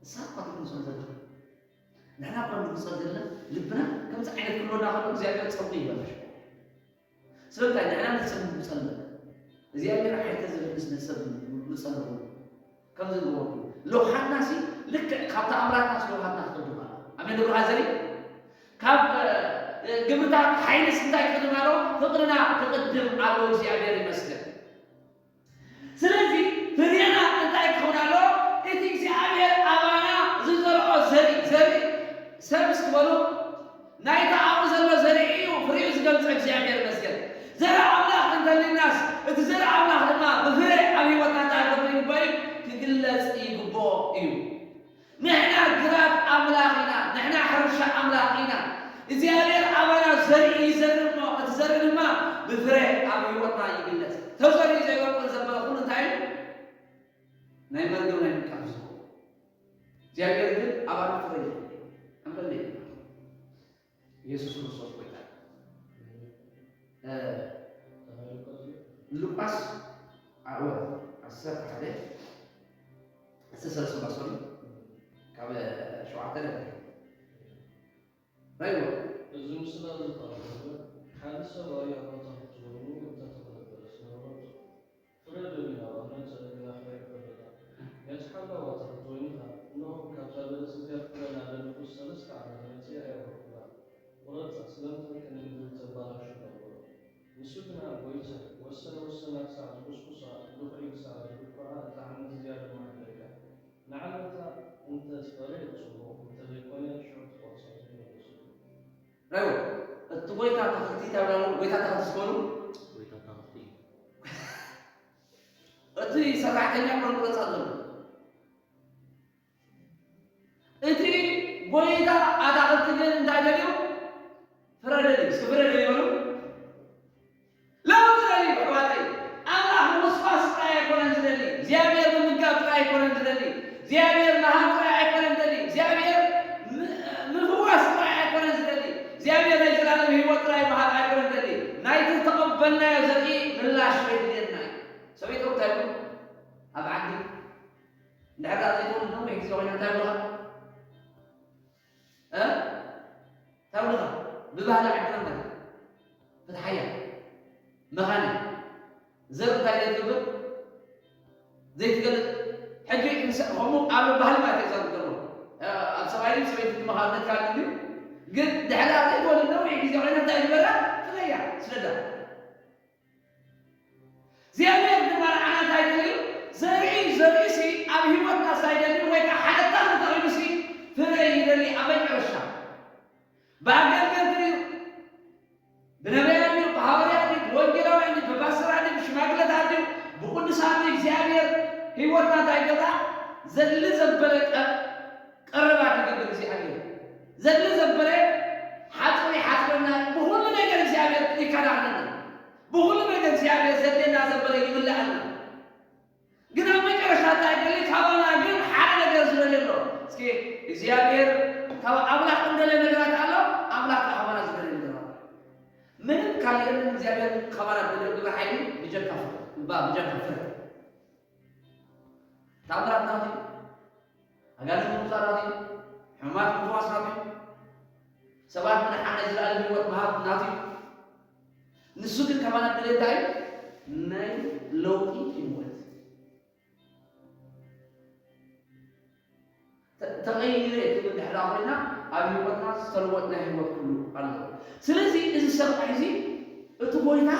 ንሳ እኳ ትድንግጾ ዘላ። ንሕና እኳ ንድንግጾ ዘለና ልብና ከምዚ ዓይነት ክህልወና ከሎ እግዚኣብሔር ጸጉ ይበላሽ። ስለምንታይ ንሕና ንጽም ንጸልእ እግዚኣብሔር ሓይተ ዘብልስ ንሰብ ንጸልእ ከምዚ ንገብሩ ለውሃትና ሲ ልክዕ ካብ ተኣምራትና ሲ ለውሃትና ትቅድም ኣሎ። ኣሜን። ንብርሃ ዘሪ ካብ እ፣ ግብርታት ሓይልስ እንታይ ክቅድም ኣሎ? ፍቅርና ክቅድም ኣሎ። እግዚኣብሔር ይመስገን። ስለዚ ፍሬና እንታይ ክኸውን ኣሎ? እቲ እግዚኣብሔር ኣባና ዝዘርኦ ዘርኢ ዘርኢ ሰብ እስኪ በሉ ናይታ ኣብኡ ዘሎ ዘርኢ እዩ ፍሬኡ ዝገልጸ እግዚኣብሔር ይመስገን። ዘርኢ ኣምላኽ እንተሊናስ እቲ ዘርኢ ኣምላኽ ድማ ብፍሬ ኣብ ህይወትና እንታይ ክገብር ይግባእ እዩ? ክግለጽ ይግብኦ እዩ። ንሕና ግራት ኣምላኽ ኢና፣ ንሕና ሕርሻ ኣምላኽ ኢና። እግዚኣብሔር ኣባና ዘርኢ ይዘርእ እሞ እቲ ዘርኢ ድማ ብፍሬ ኣብ ህይወትና ይግለጽ። ተዘሪኡ ዘይበቁል ዘበለ ኩሉ እንታይ እዩ? ናይ መርገም ናይ ምቃፍ ዝኸውን እግዚኣብሔር ግን ኣባና ፍረ ይህብ። ኣንበል የሱስ ክርስቶስ ጎይታ። ሉቃስ ዓወት ዓሰርተ ሓደ ዓሰርተ ሰለስተ ባሶሪ ካብ ሸውዓተ ነጥቢ ናይዎ። እዚ ምስላ ዝጠቕመ ሓደ ሰብ ኣያባታ ክትወኑ እንተተኸነበረ ስነበረቱ ፍረ ደሊና ዋና ጸለና ፍረ ይፈረዳ። ነቲ ሓላዋ ተኽትወይንኻ፣ እነሆ ካብታ በለስ እዚኣ ፍረ ናደለኹ ሰለስተ ዓመት መጺኣ ኣይረኹላ። ቁረጻ፣ ስለምንታይ ከነግድል ተባላሹ ነበሩ። ንሱ ግና፣ ጐይታይ፣ ወሰነ ወሰና ክሳዕ ዝኹስኩሳ፣ ድኹዒ ክሳዕ ዝድኩዓ፣ እታ ዓመት እዚኣ ድማ ኣለካ። ንዓመታ እንተ ትፈርየ ጽቡቕ፣ እንተ ዘይኮነ ሽዑ ትቖርጻ ኢሉ መለሰሉ። ራይዎ፣ እቲ ጐይታ ኣታኽልቲ እንታይ ብላ ኣሎ? ጐይታ ኣታኽልቲ ስኮኑ? ጐይታ ኣታኽልቲ። እቲ ሰራሕተኛ እኮ ንቑረጻ ዘሎ። እቲ ጐይታ ኣታኽልቲ ግን እንታይ ደልዩ? ፍረ ደልዩ። እስኪ ፍረ ደልዩ በሉ። ለውጢ ደልዩ ኣሕዋተይ። ኣምላኽ ምውስዋስ ጥራይ ኣይኮነን ዝደሊ። እግዚኣብሔር ምምጋብ ጥራይ ኣይኮነን ዝደሊ። እግዚኣብሔር ምሃብ ጥራይ ኣይኮነን ዝደሊ። እግዚኣብሔር ም-፣ ምፍዋስ ጥራይ ኣይኮነን ዝደሊ። እግዚኣብሔር ናይ ዘላለም ህይወት ጥራይ ምሃብ ኣይኮነን ዝደሊ። ናይቲ ዝተቐበልናዮ ዘርኢ ምላሽ የድልየና እዩ። ሰበይቶም እንታይ ይብሉ? ኣብ ዓዲ እንድሕር ደኣ ዘይትወልድ ነዊሕ ግዜ ኮይና እንታይ ይብሉኻ? እ? እንታይ ይብሉኻ? ብባህሊ ዓድና እንታይ? ፍትሓያ። መኻነ። ዘር እንታይ ዘይትገብር? ዘይትገልጥ። ሕጂ ምስ-፣ ከምኡ ኣብ ባህሊ ማለት እዩ ዘር ትገብሮ። እ፣ ኣብ ሰብኣይ ድዩ ሰበይቲ መኻንነት ካልእ ድዩ? ግን ድሕሪ ዘይትወልድ ነዊሕ ግዜ ኮይና እንታይ ይግበራ? ፍለያ። ስለዳ። እግዚኣብሔር ድማ ንዓና እንታይ ደልዩ? ዘርኢ፣ ዘርእሲ ኣብ ህይወትና እንታይ ደልዩ? ወይ ከዓ ሓደ ተኽሊ ተኺሉሲ ፍረ ይደሊ ኣብ መጨረሻ። ብኣገልገልቲ ድዩ? ብነቢያት ድዩ? ብሃዋርያት ድዩ? ብወንጌላውያን ድዩ? ብፓስተራት ድዩ? ብሽማግለታት ድዩ? ብቅዱሳን ድዩ? እግዚኣብሔር ህይወትና እንታይ ይገብራ? ዘድሊ ዘበለ ቀ-፣ ቀረባ ክገብር እግዚኣብሔር። ዘድሊ ዘበለ ሓፅሪ ሓፅረና። ብኹሉ ነገር እግዚኣብሔር ይከላኸለና። ብኹሉ ነገር እግዚኣብሔር ዘድልየና ዘበለ ይምላኣና። ግን ኣብ መጨረሻ እንታይ ይደሊ? ካባና ግን ሓደ ነገር ዝደሊ ኣሎ። እስኪ እግዚኣብሔር ካብ ኣምላኽ እንደለ ነገራት ኣሎ፣ ኣምላኽ ካባና ዝደሊ ነገር ኣሎ። ምንም ካልእ የለን። እግዚኣብሔር ካባና ዝደሊ ግብረ ሓይሊ ብጀካ ፍረ፣ እባ ብጀካ ፍረ። ተኣምራት ናቱ እዩ። ኣጋንንት ምውጻእ ናቱ እዩ። ሕሙማት ምፍዋስ ናቱ እዩ። ሰባት ምድሓን ናይ ዘለኣለም ህይወት ምሃብ ናቱ እዩ። ንሱ ግን ካባና ዝደልዮ እንታይ እዩ? ናይ ለውጢ ህይወት። ተ-፣ ተቐይረ ክንብል ድሕር ኮይና ኣብ ህይወትና ዝተለወጥ ናይ ህይወት ኩሉ ኣሎ። ስለዚ እዚ ሰብኣይ እዚ እቲ ጎይታ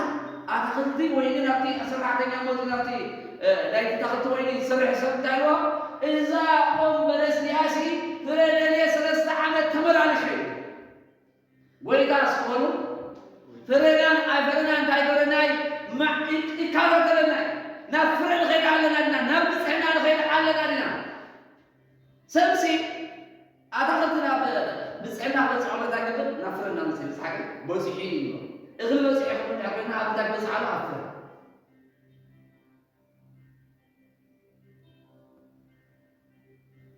ኣታኽልቲ ወይኒ ናብቲ ሰራሕተኛ መፂኡ ናብቲ፣ እ፣ ናይቲ ኣታኽልቲ ወይኒ ዝሰርሕ ሰብ እንታይ ኢልዎ? እዛ ኦም በለስ እዚኣሲ ፍረ ደልየ ሰለስተ ዓመት ተመላልሸ ኢሉ። ጎይታ እስኪ በሉ፣ ፍረናን ኣፈርናን እንታይ ገበረናይ? ማ-፣ ይ-፣ ይካረተለናይ። ናብ ፍረ ንኸይድ ኣለና ዲና፣ ናብ ብፅዕና ንኸይድ ኣለና ዲና። ሰብሲ ኣታኽልቲ ናብ ብፅዕና ክበፅሖ እንታይ ገበር? ናብ ፍረ እናመፅእ ይበፅሓ። በፂሑ እዩ ይብሎ። እኽሊ በፂሑ ይኹን እንድሕር ኮይና ኣብ እንታይ ክበፅሕ ኣሎ? ኣብ ፍረ።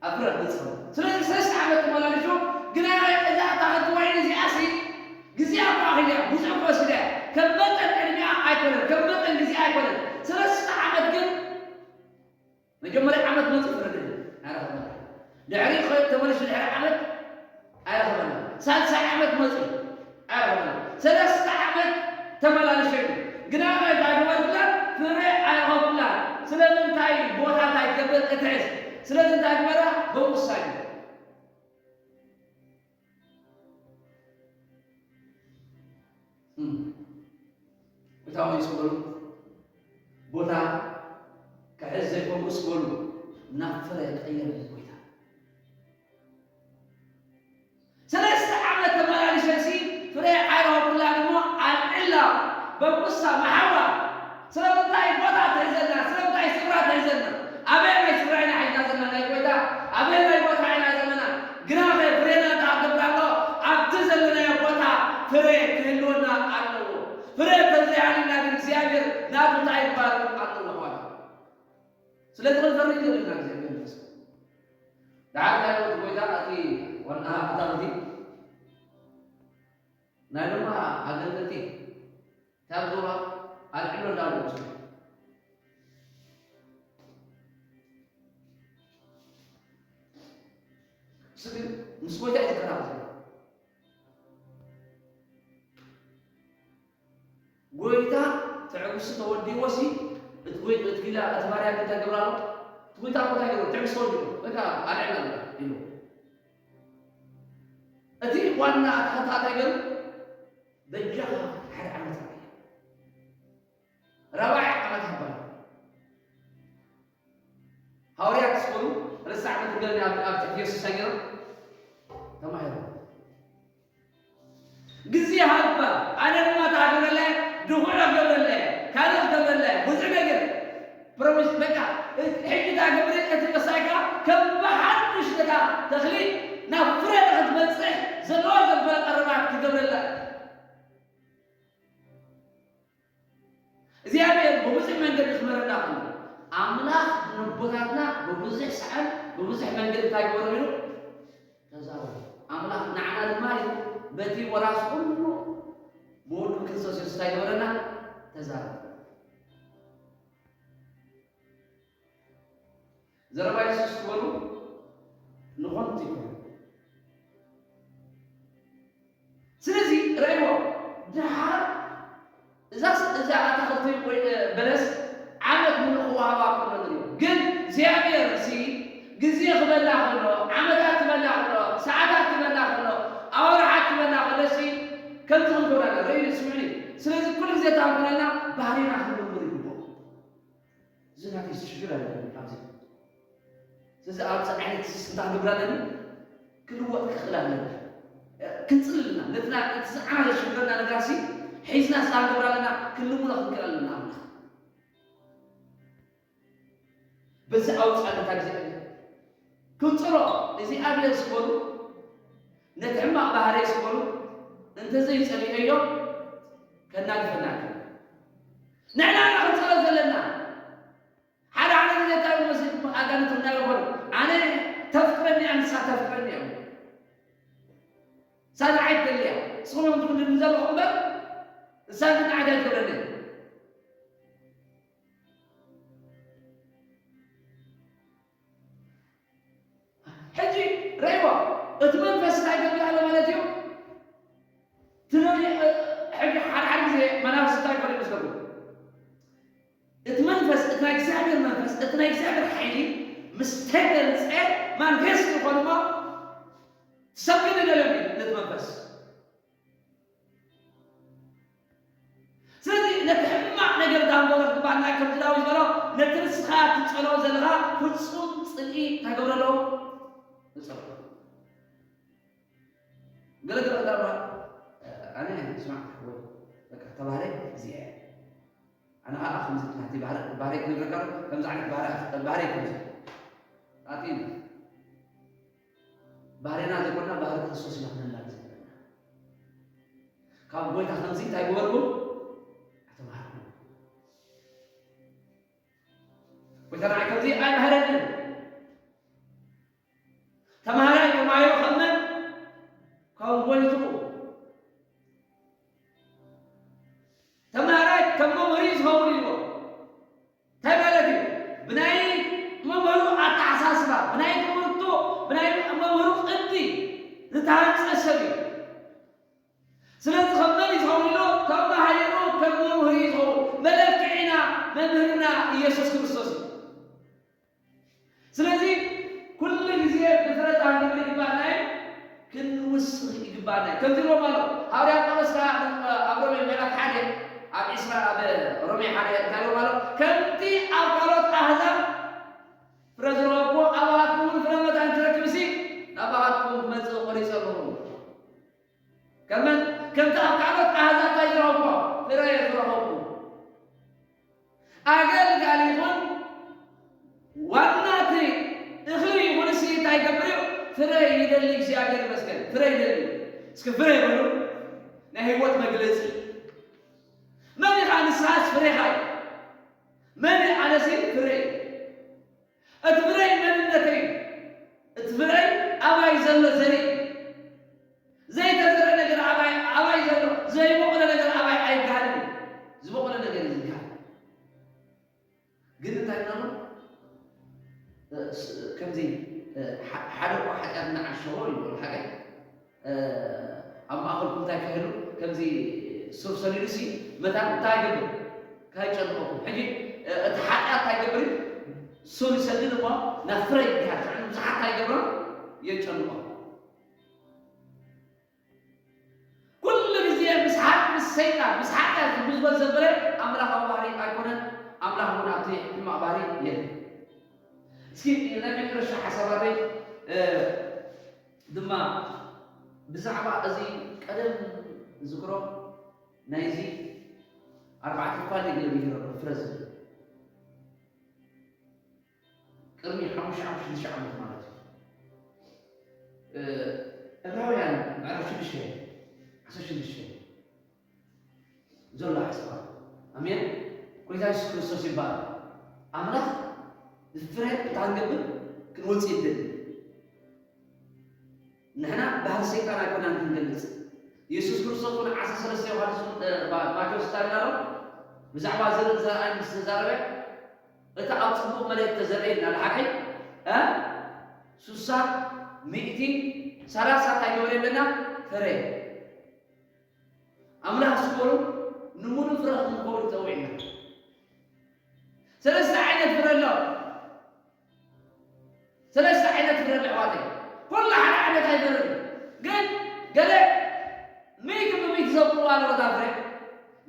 ኣብ ፍረ ክበፅሕ። ስለዚ ሰለስተ ዓመት ተመላሊሱ፣ ግና እዛ እታ ክቲ ወይኒ እዚኣሲ ግዜኣ እኮ ኣኺላ እያ፣ ብዙሕ እኮ ወሲዳ እያ። ከም መጠን ዕድሜኣ ኣይኮነን፣ ከም መጠን ግዜኣ ኣይኮነን። ሰለስተ ዓመት ግን መጀመርያ ዓመት መፂኡ ፍረ ደለ ኣይረኸበና። ድሕሪ ኸ-፣ ተመሊሱ ድሕሪ ዓመት ኣይረኸበና። ሳልሳይ ዓመት መፂኡ ኣይረኸበና። ሰለስተ ዓመት ተመላልሸ እዩ። ግና እንታይ ግበርኩላ? ፍረ ኣይረኸብኩላ። ስለምንታይ ቦታ እንታይ ትገብር? እትሕዝ። ስለዚ እንታይ ግበራ? በውሳኝ። እም። እታ ወይ ስበሉ ቦታ ክሕዝ ዘይኮንኩ ስበሉ ናብ ፍረ ቀየረኒ ጎይታ። ሰለስተ ዓመት ተመላሊሰሲ ፍረ ኣይረኸብኩላን እሞ ኣልዕላ በቁሳ መሓዋ። ስለምንታይ ቦታ ትሕዘና? ስለምንታይ ስፍራ ትሕዘና? ኣበየናይ ስፍራ ኢና ሒዝና ዘለና ናይ ጎይታ? ኣበየናይ ቦታ ኢና ዘለና? ግናኸ ፍሬና እንታይ ክገብር ኣለዎ? ኣብቲ ዘለናዮ ቦታ ፍሬ ክህልወና ኣለዎ። ፍሬ እንተዘይሃልዩና ግን እግዚኣብሔር ናቱ እንታይ ይባል ኣለዎ ማለት እዩ። ስለዚ ክንፈሪ ዘለና እግዚኣብሔር ይመስገን። ደሓር እንታይ ይብል ጎይታ? እቲ ዋና ኣታኽልቲ ናይ ድማ ኣገልገልቲ ካብ ዞባ ኣልዕሎ እንዳሉ ስግን ምስ ጎይታ እዩ ዝከታተል። ጎይታ ትዕግስቱ ተወዲእዎሲ፣ እቲ ጎይ-፣ እቲ ጊላ፣ እቲ ባርያ ግን እንታይ ገብር ኣሎ? እቲ ጎይታ እኮ እንታይ ገብር? ትዕግስቱ ተወዲእዎ። በቃ ኣልዕል ኣሎ ኢሉ። እቲ ዋና ኣታኽልቲ እንታይ ገይሩ? በጃኻ ሓደ ዓመት ርኣየ። ራብዓይ ዓመት ሃባ። ሃዋርያት ስኮኑ ርሳዕ መትገል ኣብ፣ ኣብ ትሕቲ የሱስ ሃገሮም ተማሂሮም። ግዜ ሃባ፣ ኣነ ድማ እንታይ ክገብረለ? ድኹዕ ክገብረለ፣ ካልእ ክገብረለ፣ ብዙሕ ነገር ፕሮሚስ፣ በቃ፣ ሕጂ እንታይ ክገብር? እቲ መሳይካ ከም ብሓድሽ ነታ ተኽሊ ናብ ፍረ ንኽትበጽሕ ዘለዎ ዘበለ ቀረባት ክገብረላ። እግዚኣብሔር ብብዙሕ መንገዲ ክመረና ከሎ፣ ኣምላኽ ንቦታትና ብብዙሕ ሰዓት ብብዙሕ መንገዲ እንታይ ክገብሮም ኢሉ? ተዛረቡ። ኣምላኽ ንዓና ድማ ኢሉ በቲ ወራስ ኩሉ ብወዱ ክርስቶስ የሱስ እንታይ ገበረና? ተዛረቡ። ዘረባ የሱስ ዝበሉ ንኾንቲ ይኮኑ። ስለዚ ረእይዎ፣ ደሓር እዛ ስ-፣ እዛ ኣታኽልቲ ወይ፣ እ፣ በለስ ዓመት ሙሉእ ክወሃባ ከሎ ንሪኦ። ግን እግዚኣብሔር ሲ ግዜ ክበላ ከሎ፣ ዓመታት ክበላ ከሎ፣ ሰዓታት ክበላ ከሎ፣ ኣዋርሓት ክበላ ከሎ ሲ ከምዚ ክንኮና ርእዩ ስምዕኒ። ስለዚ ኩሉ ግዜ እታ ክንኮነና ባህሪና ክንምርምር ይግባእ። እዚ ናተይ ሽግር ኣለኒ ኣብዚ። ስለዚ ኣብዚ ዓይነት ስስንታ ክንገብር ኣለኒ፣ ክንልወጥ ክኽእል ኣለኒ። ክንጽሊ ኣለና። ነቲ ና-፣ እቲ ዝዓና ዘሽግረና ነገራሲ ሒዝና ስላ ክንገብር ኣለና፣ ክንልውሎ ክንክእል ኣለና ኣምላኽ። በዚ ኣውጻእ ነታ እግዚኣብሔር። ክንጽሮ፣ እግዚኣብሔር ዝበሉ፣ ነቲ ሕማቕ ባህርይ ዝበሉ፣ እንተዘይጸሊኦዮ፣ ከናግፈና ኣይክእልን። ንሕና ኢና ክንጽሮ ዘለና። ሓደ ሓደ ግዜ እንታይ ይመስል ኣጋንንት እንታይ ይኾኑ? ኣነ ተፍቅረኒ እያ፣ ንሳ ተፍቅረኒ እያ። ንሳ ንዓይ ትደሊ እያ። ንስኹም እዮም ትብሉኒ ዘለኹም እምበር፣ ንሳ ግን ንዓይ ኣይትብለኒ እያ። ሕጂ ረእይዎ፣ እቲ መንፈስ እንታይ ይገብር ኣሎ ማለት እዩ? ትደሊ-፣ ሕጂ ሓደ ሓደ ግዜ መናፍስቲ እንታይ ይኾኑ ይመስለኩም? እቲ መንፈስ፣ እቲ ናይ እግዚኣብሔር መንፈስ፣ እቲ ናይ እግዚኣብሔር ሓይሊ ምስ ተገልጸ ማንፌስት ይኾን እሞ ትሰግድ ይደልዮም እዩ ነቲ መንፈስ። ስለዚ ነቲ ሕማቕ ነገር ዳንጎሎ ክባና ከምቲ ዳዊት ዝበሎ፣ ነቲ ንስኻ ትጸልኦ ዘለኻ ፍጹም ጽልኢ እንታይ ገብረሎ? ንጸልኦ። ገለ ገለ ዳማ፣ ኣነ ስማዕ፣ ወይ በቃ ተባህለ እዚኣ እያ። ኣነ ከዓ ከምዚ ናተይ ባህረ-፣ ባህረይ ክነግረካ ዶ? ከምዚ ዓይነት ባህረ-፣ ባህረይ ከምዚ። ኣቲ ባህሬና ዘይኮና ባህሪ ክርስቶስ ኢና ክነላግዝ ዘለና። ካብ ጎይታ ከምዚ እንታይ ግበርኩም? ኣይተማሃርኩም። ጎይታ ንዓይ ከምዚ ኣይምሃረንን። ተማሃራይ ተማሂሩ ከም መን? ከም ጎይትኡ። ተማሃራይ ከም መምህሩ እዩ ዝኸውን ኢልዎ። እንታይ ማለት እዩ? ብናይ መምህሩ ኣተሓሳስባ፣ ብናይ ትምህርቱ፣ ብናይ መምህሩ ቅዲ ዝተሃንጸ ሰብ እዩ። ስለዚ ከም መን እዩ ዝኸውን ኢሉ? ተማሃሪሩ ከም መምህሩ እዩ ዝኸውን። መለክዒና መምህርና ኢየሱስ ክርስቶስ እዩ። ስለዚ ኩሉ ግዜ ብፍረ ታንግሪ ይግባእና እዩ፣ ክንውስኽ ይግባእና እዩ። ከምዚ ኢልዎም ኣሎ ሃዋርያ ጳውሎስ ከኣ ኣብ ሮሜ ምዕራፍ ሓደ ኣብ ዕስራ ኣብ ሮሜ ሓደ እንታይ ኢልዎም ኣሎ? ከምቲ ኣብ ካልኦት ኣህዛብ ፍረ ዝረኸብኩዎ ኣብኻትኩም እውን ፍረ መታን ክረክብሲ ናባኻትኩም ክመጽእ ቆሪጸ ኣለኹ። ከመን ከምቲ ኣብ ካልኦት ኣህዛብ እንታይ ዝረኸብኩ? ፍረ እየ ዝረኸብኩ። ኣገልጋሊ ይኹን ዋና እቲ እኽሊ ይኹን እሲ እንታይ ይገብር እዩ? ፍረ ይደሊ። እግዚኣብሔር ይመስገን፣ ፍረ ይደሊ። እስኪ ፍረ ይበሉ። ናይ ህይወት መግለጺ። መን ኢኻ? ንስኻስ ፍሬኻ እዩ። መን እዩ? ኣነሲ ፍረ እዩ። እቲ ፍረይ መንነተይ እዩ። እቲ ፍረይ ኣባይ ዘሎ ዘርኢ እዩ። ዘይተዘረ ነገር ኣባይ፣ ኣባይ ዘሎ ዘይበቑለ ነገር ኣባይ ኣይበሃልን እዩ። ዝበቑለ ነገር እዩ ዝበሃል። ግን እንታይ ንብሎ? እ፣ ስ-፣ ከምዚ፣ እ፣ ሓ-፣ ሓደ እኳ ሓጢኣት እናዓሸዎ እዩ፣ ሓቀይ? እ፣ ኣብ ማእከልኩም እንታይ ክህሉ? ከምዚ ሱር ሰዲዱሲ መታን እንታይ ይገብር? ከይጨንቐኩም። ሕጂ፣ እ፣ እቲ ሓጢኣት እንታይ ይገብር? ሱር ይሰድድ እሞ ናብ ፍረ ይበሃል። ጥዕና ብዙሓት እንታይ ይገብሮም? የጨንቖም። ኩሉ ግዜ ምስ ሓ-፣ ምስ ሰይጣን፣ ምስ ሓጢኣት ዝጉዝጎዝ ዘበለ ኣምላኻዊ ባህሪ ኣይኮነን። ኣምላኽ እውን ኣብቲ ሕማቕ ባህሪ የለን። እስኪ ናይ መጨረሻ ሓሳባተይ፣ እ፣ ድማ ብዛዕባ እዚ ቀደም ዝዝክሮ ናይዚ ኣርባዕተ ክፋል ገለ ብሂሮ ፍረ ዝብል ቅድሚ ሓሙሽተ ዓመት፣ ሽዱሽተ ዓመት ማለት እዩ። እ፣ ዕብራውያን ምዕራፍ ሽዱሽተ፣ ዓሰርተ ሽዱሽተ ዘሎ ሓሳባት። ኣሜን። ጎይታ የሱስ ክርስቶስ ይባረክ። ኣምላኽ ብፍረ እንታይ ክንገብር? ክንወጽእ ይደሊ። ንሕና ባህሪ ሰይጣን ኣይኮናን ክንገልጽ። የሱስ ክርስቶስ እውን ዓሰርተ ሰለስተ ዮሃንስ እውን፣ እ፣ ማ-፣ ማቴዎስ እንታይ ኢልና ኣሎ? ብዛዕባ ዘርእን ዘርኣይን ምስ ተዛረበ፣ እቲ ኣብ ጽቡቕ መሬት ተዘርአ ኢልና፣ ሓቀይ? እ? ሱሳ፣ ሚእቲ፣ ሰላሳ እንታይ ገበረ ይብለና? ፍረ። ኣምላኽ ስበሉ ንምሉእ ፍረ ክንከውን ጸዊዕና። ሰለስተ ዓይነት ፍረ ኣሎ። ሰለስተ ዓይነት ፍረ ኣሎ ኣሕዋተይ። ኩሉ ሓደ ዓይነት ኣይፈርን። ግን ገለ ሚእቲ ብሚእቲ ዘብልዎ ኣለዉ እታ ፍረ።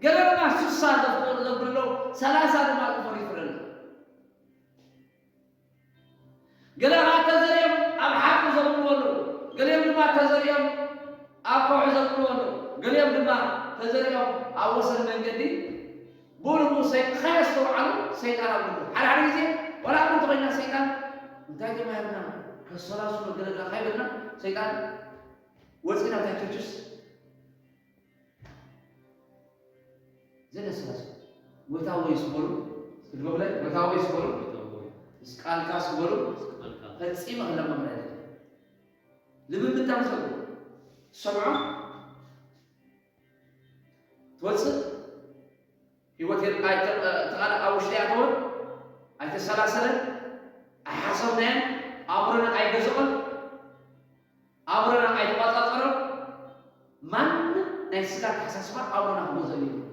ገለ ድማ ስሳ ዘፍቅሩ ዘብሉ ኣለዉ። ሰላሳ ድማ ዝፈርዩ ፍረ ኣሎ። ገለ ኸዓ ተዘሪኦም ኣብ ሓፁር ዘብልዎ ኣለዉ። ገሊኦም ድማ ተዘሪኦም ኣብ ከውሒ ዘብልዎ ኣለዉ። ገሊኦም ድማ ተዘሪኦም ኣብ ወሰን መንገዲ ብኡ ንብኡ ሰይ-፣ ከየስተውዓሉ ሰይጣን ኣብሉ። ሓደ ሓደ ግዜ ዋላ ኣብ እንተኾይና ሰይጣን እንታይ ተማሂርና ከሰላስሎ ገለና ካይበልና ሰይጣን ወፂና እንታይ ቸርችስ ዘለ ስላሴ ጎይታ ወይ ስበሉ፣ እስኪ ድገሙለይ፣ ጎይታ ወይ ስበሉ፣ ምስ ቃልካ ስበሉ፣ ፈጺመ ክለማመድ ኣይደልን። ልምምድ እንታይ መሰልኩም? ትሰምዖ፣ ትወጽእ፣ ህይወት የል-፣ ኣይተ-፣ እቲ ቃል ኣብ ውሽጢ ኣተወ፣ ኣይተሰላሰለን፣ ኣይሓሰብናዮን፣ ኣእምሮና ኣይገዝኦን። ኣእምሮና ኣይተቋጻጸሮን። ማንም ናይ ስጋ ኣተሓሳስባ ኣእምሮና ክገዝኦ የብሉን።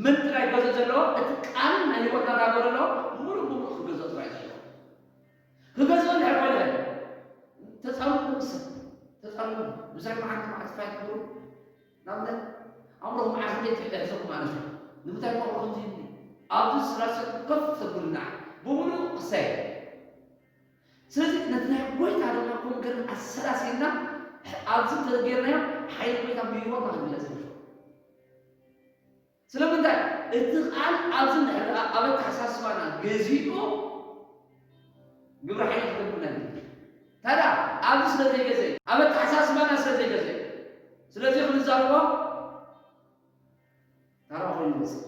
ምን ጥራይ ክገዝኦ ዘለዎ፣ እቲ ቃል ናይ ህይወትና እናገበረ ኣለዎ፣ ምሉእ ብምሉእ ክገዝኦ ጥራይ ዘለዎ። ክገዝኦ እንድሕር ኮይነ፣ ተጻልሙ ምስ፣ ተጻልሙ፣ ብዛዕባ መዓልቲ መዓልቲ ፋይት ትብሉ፣ ንኣብነት፣ ኣእምሮኹም መዓልቲ ለይቲ ይሕዘኩም ማለት እዩ። ንምንታይ እሞ ከምዚ ይብሉ? ኣብዚ ስላሰ ከፍ ተብሉና፣ ብምሉእ ክሳየ። ስለዚ ነቲ ናይ ጎይታ ድማ ኮንከርን ኣሰላሲልና ኣብዚ እንተገይርናዮ ሓይሊ ጎይታ ብህይወትና ክግለጽ ይኽእል። ስለምንታይ? እቲ ቃል ኣብዚ እንድሕር ደኣ ኣብ ኣተሓሳስባና ገዚኡ ግብረ ሓይሊ ክገብርና ይግባእ። ታዲያ ኣብዚ ስለ ዘይገዘ፣ ኣብ ኣተሓሳስባና ስለ ዘይገዘ፣ ስለዚ ክንዛረቦ ታራ ኮይኑ ይመጽእ።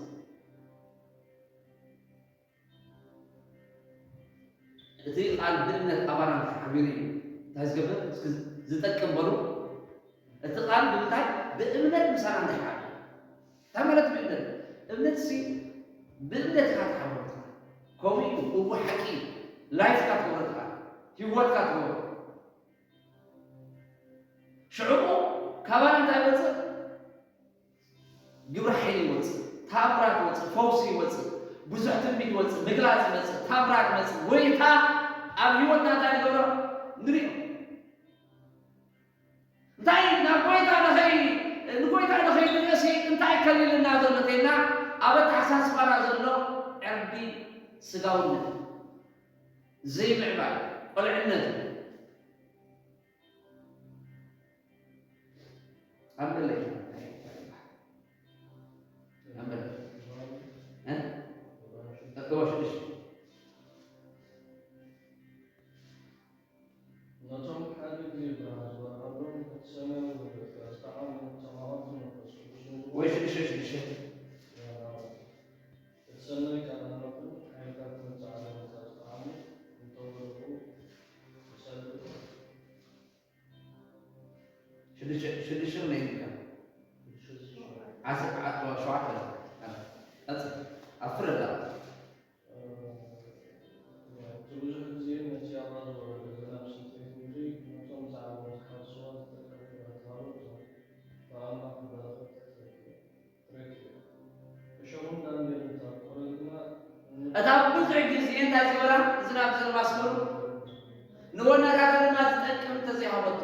እቲ ቃል ብእምነት ኣባና እንታይ ሓቢሩ እዩ? እንታይ ዝገብር? እስኪ ዝጠቅም በሉ። እቲ ቃል ብምንታይ? ብእምነት ምሳና እንታይ ሓቢሩ? እንታይ ማለት ብእምነት? እምነት ሲ ብእምነት ኢኻ ትሓብሮ። ከምኡ እዩ። እዎ ሓቂ እዩ። ላይፍካ ትገብሮ ትኻ። ህይወትካ ትገብሮ። ሽዑ ካባና እንታይ ይወፅእ? ግብሪ ሓይሊ ይወፅእ፣ ታምራት ይወፅእ፣ ፈውሲ ይወፅእ፣ ብዙሕ ትንቢት ይወፅእ፣ ምግላፅ ይመፅእ፣ ታምራት ይመፅእ፣ ጎይታ ኣብ ህይወትና እንታይ ንገብሮ? ንሪኦ። እንታይ ናብ ጎይታ ንኸይ-፣ ንጎይታ ንኸይንርእሲ እንታይ ከሊልና ዘሎ ተይልና ኣብ ኣተሓሳስባና ዘሎ ዕርዲ ስጋውነት፣ ዘይምዕባይ፣ ቆልዕነት፣ ኣንበለ ኣንበለ እ? እወ ሽዱሽተ። ነቶም ሓደ ግዜ ብርሃን ዝበርሃሎም እቲ ሰማያዊ መግለጺ ኣስተዓመ ተማቐልቲ መንፈስ ቅዱስ ንብሩ ወይ ሽዱሽተ ሽዱሽተ። እቲ ሰናይ ቃል ኣምላኽን ሓይልታት መጻዕዳነት ኣስተዓመ እንተወደቑ ይሰልጡ። ሽዱሽተ ሽዱሽተ ምን ይልካ? ዓሰርተ ሸውዓተ። ቀጽል። ኣብ ፍረ ኣላ። እቲ ብዙሕ ግዜ ነቲ ኣባል ዝወረደ ዝናብ ስንጥሪት ምድሪ ነቶም ጻዕዳ ዝሓርስዋ ዝጠቀሙ ፍረ ተሃወ እቶም ብኣምላኽ በረኸት ትረክብ። እሾኽን ዳንዴርን እንተብቆረ ግና እታ ብዙሕ ግዜ እንታይ ዝበላ ዝናብ ዝንባስ በሉ ንወናታታ ድማ ዝጠቅም እንተዘይሃበቶ።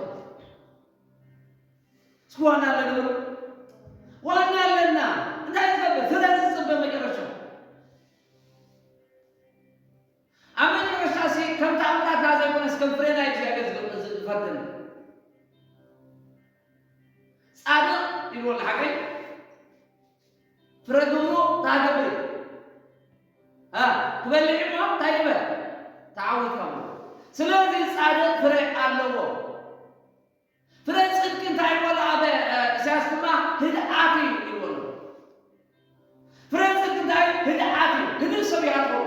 እስኪ ዋና ኣለና በሉ። ዋና ኣለና። እንታይ ዝገብር? ፍረ ዝጽበ መጨረሻ። ኣብ መጨረሻ ሲ ከምቲ ኣምላኽና ዘይኮነስ ከም ፍሬ ናይ እግዚኣብሔር ዝፈርደና። ጻድቕ ኢልዎ ኣሎ ሓቀይ ፍረ ግብሩ እንታይ ክገብር እዩ? እ፣ ክበልዕ እሞ እንታይ ይበል? ተዓዊትካ እሞ። ስለዚ ጻድቕ ፍረ ኣለዎ። ፍረ ጽድቂ እንታይ ይበሎ? ኣብ፣ እ፣ ኢሳያስ ድማ ህድኣት እዩ ይበሎ። ፍረ ጽድቂ እንታይ? ህድኣት እዩ። ህድእ ሰብ ይሃትዎ።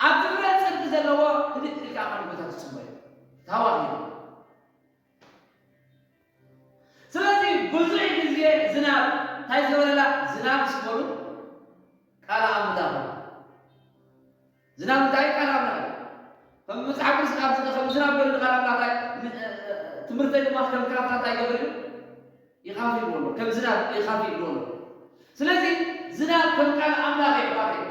ኣብቲ ፍረ ጽድቂ ዘለዎ ህድእ ኢልካ ካብ ቦታ ትጽበዮ። ታዋኺ። ስለዚ ብዙሕ ግዜ ዝናብ እንታይ ዝበለላ? ዝናብ ስበሉ ቃል ኣምላኽ። ዝናብ እንታይ? ቃል ኣምላኽ። ከም መጽሓፍ ቅዱስ ኣብዚ ከም ዝናብ ገለ ቃል ኣምላኽ እንታይ? ን-፣ እ፣ እ፣ ትምህርተይ ድማ ከም ካፍታ እንታይ ይገብር እዩ? ይኻፍ ይብሎ ኣሎ። ከም ዝናብ ይኻፍ ይብሎ ኣሎ። ስለዚ ዝናብ ከም ቃል ኣምላኽ እዩ ኣሕዋተይ።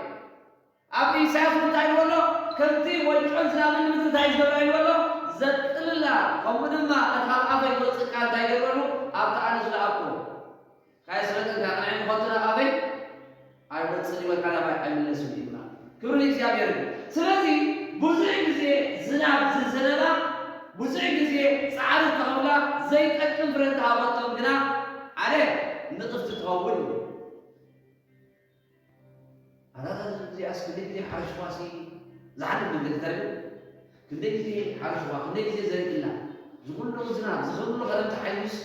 ኣብ ኢሳያስ እንታይ ይብሎ ኣሎ? ከምቲ ወንጮን ዝናብን ንምድሪ እንታይ ዝገብራ ይብሎ ኣሎ? ዘጥልላ፣ ከምኡ ድማ እቲ ካብ ኣፈይ ዝወጽእ ቃል እንታይ ይገብረሉ? ኣብቲ ኣነ ዝለኣኽዎ። ካይ ስለ ጥንካ ንዓይ ንኸቱ ናብ ኣፈይ ኣይወጽእን እዩ፣ ወይ ከዓ ናባይ ኣይምለስን እዩ ይብላ። ክብሪ ንእግዚኣብሔር እዩ። ስለዚ ብዙሕ ግዜ ዝናብ ዝዘነባ፣ ብዙሕ ግዜ ጻዕሪ ተኸብላ፣ ዘይጠቅም ፍረ እንተሃበቶም ግና ሓደ ንቕፍቲ ትኸውን እዩ። ኣታ እዚኣስ ክንደይ ግዜ ሓረሽኳሲ ዝሓልፍ መንገዲ ተሪፉ፣ ክንደይ ግዜ ሓረሽኳ፣ ክንደይ ግዜ ዘርእላ፣ ዝኹሉ ዝናብ፣ ዝኹሉ ከረምቲ ሓይሉስ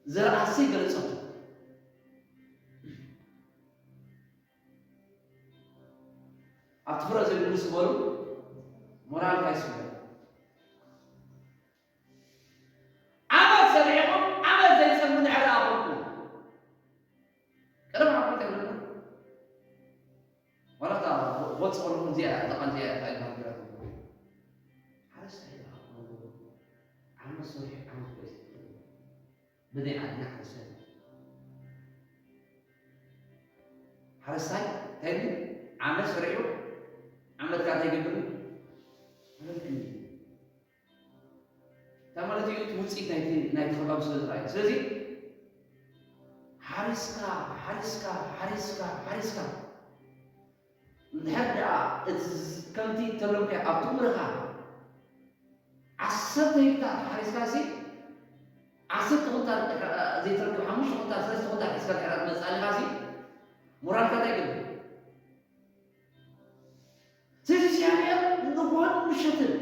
ዘርኣሲ ገለጸቱ። ኣብቲ ፍረ ዘይብሉ ስበሉ ሞራልካ ይስበር። ዓመት ሰሪሕኩም ዓመት ዘይጸሙ እንድሕር ደኣ ኮንኩም፣ ቀደም ዓመት ኣይብለና። ዋላ እታ ወጽኦ እዚኣ፣ እታ ቃል እዚኣ እንታይ ማለት እያ? ሓረስታይ ደኣ ኮንኩም፣ ዓመት ሰሪሑ ዓመት በሊዑ። ብናይ ዓድና ሓረስታይ። ሓረስታይ እንታይ ይብል? ዓመት ሰሪሑ ዓመት ከኣ እንታይ ይገብር? ዓመት ይገብር። እንታይ ማለት እዩ? እቲ ውፅኢት ናይቲ፣ ናይቲ ከባቢ ስለ ዝረኣዩ። ስለዚ ሓሪስካ፣ ሓሪስካ፣ ሓሪስካ፣ ሓሪስካ፣ እንድሕር ደኣ እቲ ዝ-፣ ከምቲ እተለምካዮ ኣብቲ እምርኻ ዓሰርተ ሄክታር ሓሪስካሲ፣ ዓሰርተ ኩንታል ዘይትረክብ፣ ሓሙሽተ ኩንታል፣ ሰለስተ ኩንታል ሒዝካ እንድሕር ትመጽእ ኣለኻሲ፣ ሞራልካ እንታይ ይገብር? ስለዚ እግዚኣብሔር ንግሆን ምሸትን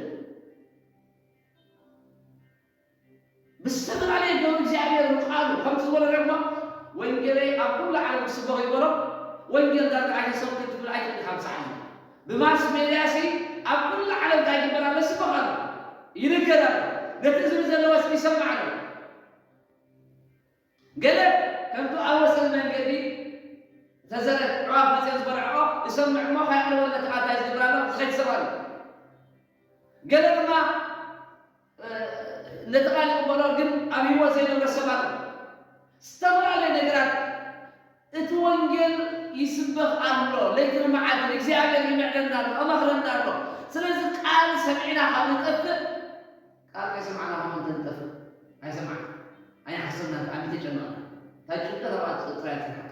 ኣሉ። ከምቲ ዝበሎ ድማ ወንጌለይ ኣብ ኩሉ ዓለም ክስበኽ ይበሎ። ወንጌል ዳርጋ ኣይተሰብክን ትብል ኣይትብል ካብ ሰዓት ብማስ ሜድያ ሲ ኣብ ኩሉ ዓለም እንታይ ይግበር ኣሎ? ስበኽ ኣሎ፣ ይንገር ኣሎ። ነቲ ዝብል ዘለዎስ ይሰማዕ ኣሎ። ገለ ከምቲ ኣብ ወሰን መንገዲ ተዘረ ዕዋፍ መፅዮ ዝበልዖ ይሰምዕ እሞ ካይኣለወለ ተቓታይ ዝግብር ኣሎ፣ ዝኸይድ ሰብ ኣሎ። ገለ ድማ ነቲ ቃል ይቕበሎ፣ ግን ኣብ ህይወት ዘይነብረ ሰብ ኣሎ። ዝተፈላለየ ነገራት እቲ ወንጌል ይስበኽ ኣሎ፣ ለይትን መዓልትን እግዚኣብሔር ይምዕደና ኣሎ፣ እመኽረና ኣሎ። ስለዚ ቃል ሰሚዕና ካብ ንጠፍእ፣ ቃል ከይሰማዕና ካብ እንተንጠፍእ፣ ኣይሰማዕና፣ ኣይሓሰብና፣ ብጣዕሚ ተጨነቕና። እንታይ ጭንቀት ኣብኣ ጥራይ ትንሓቅ።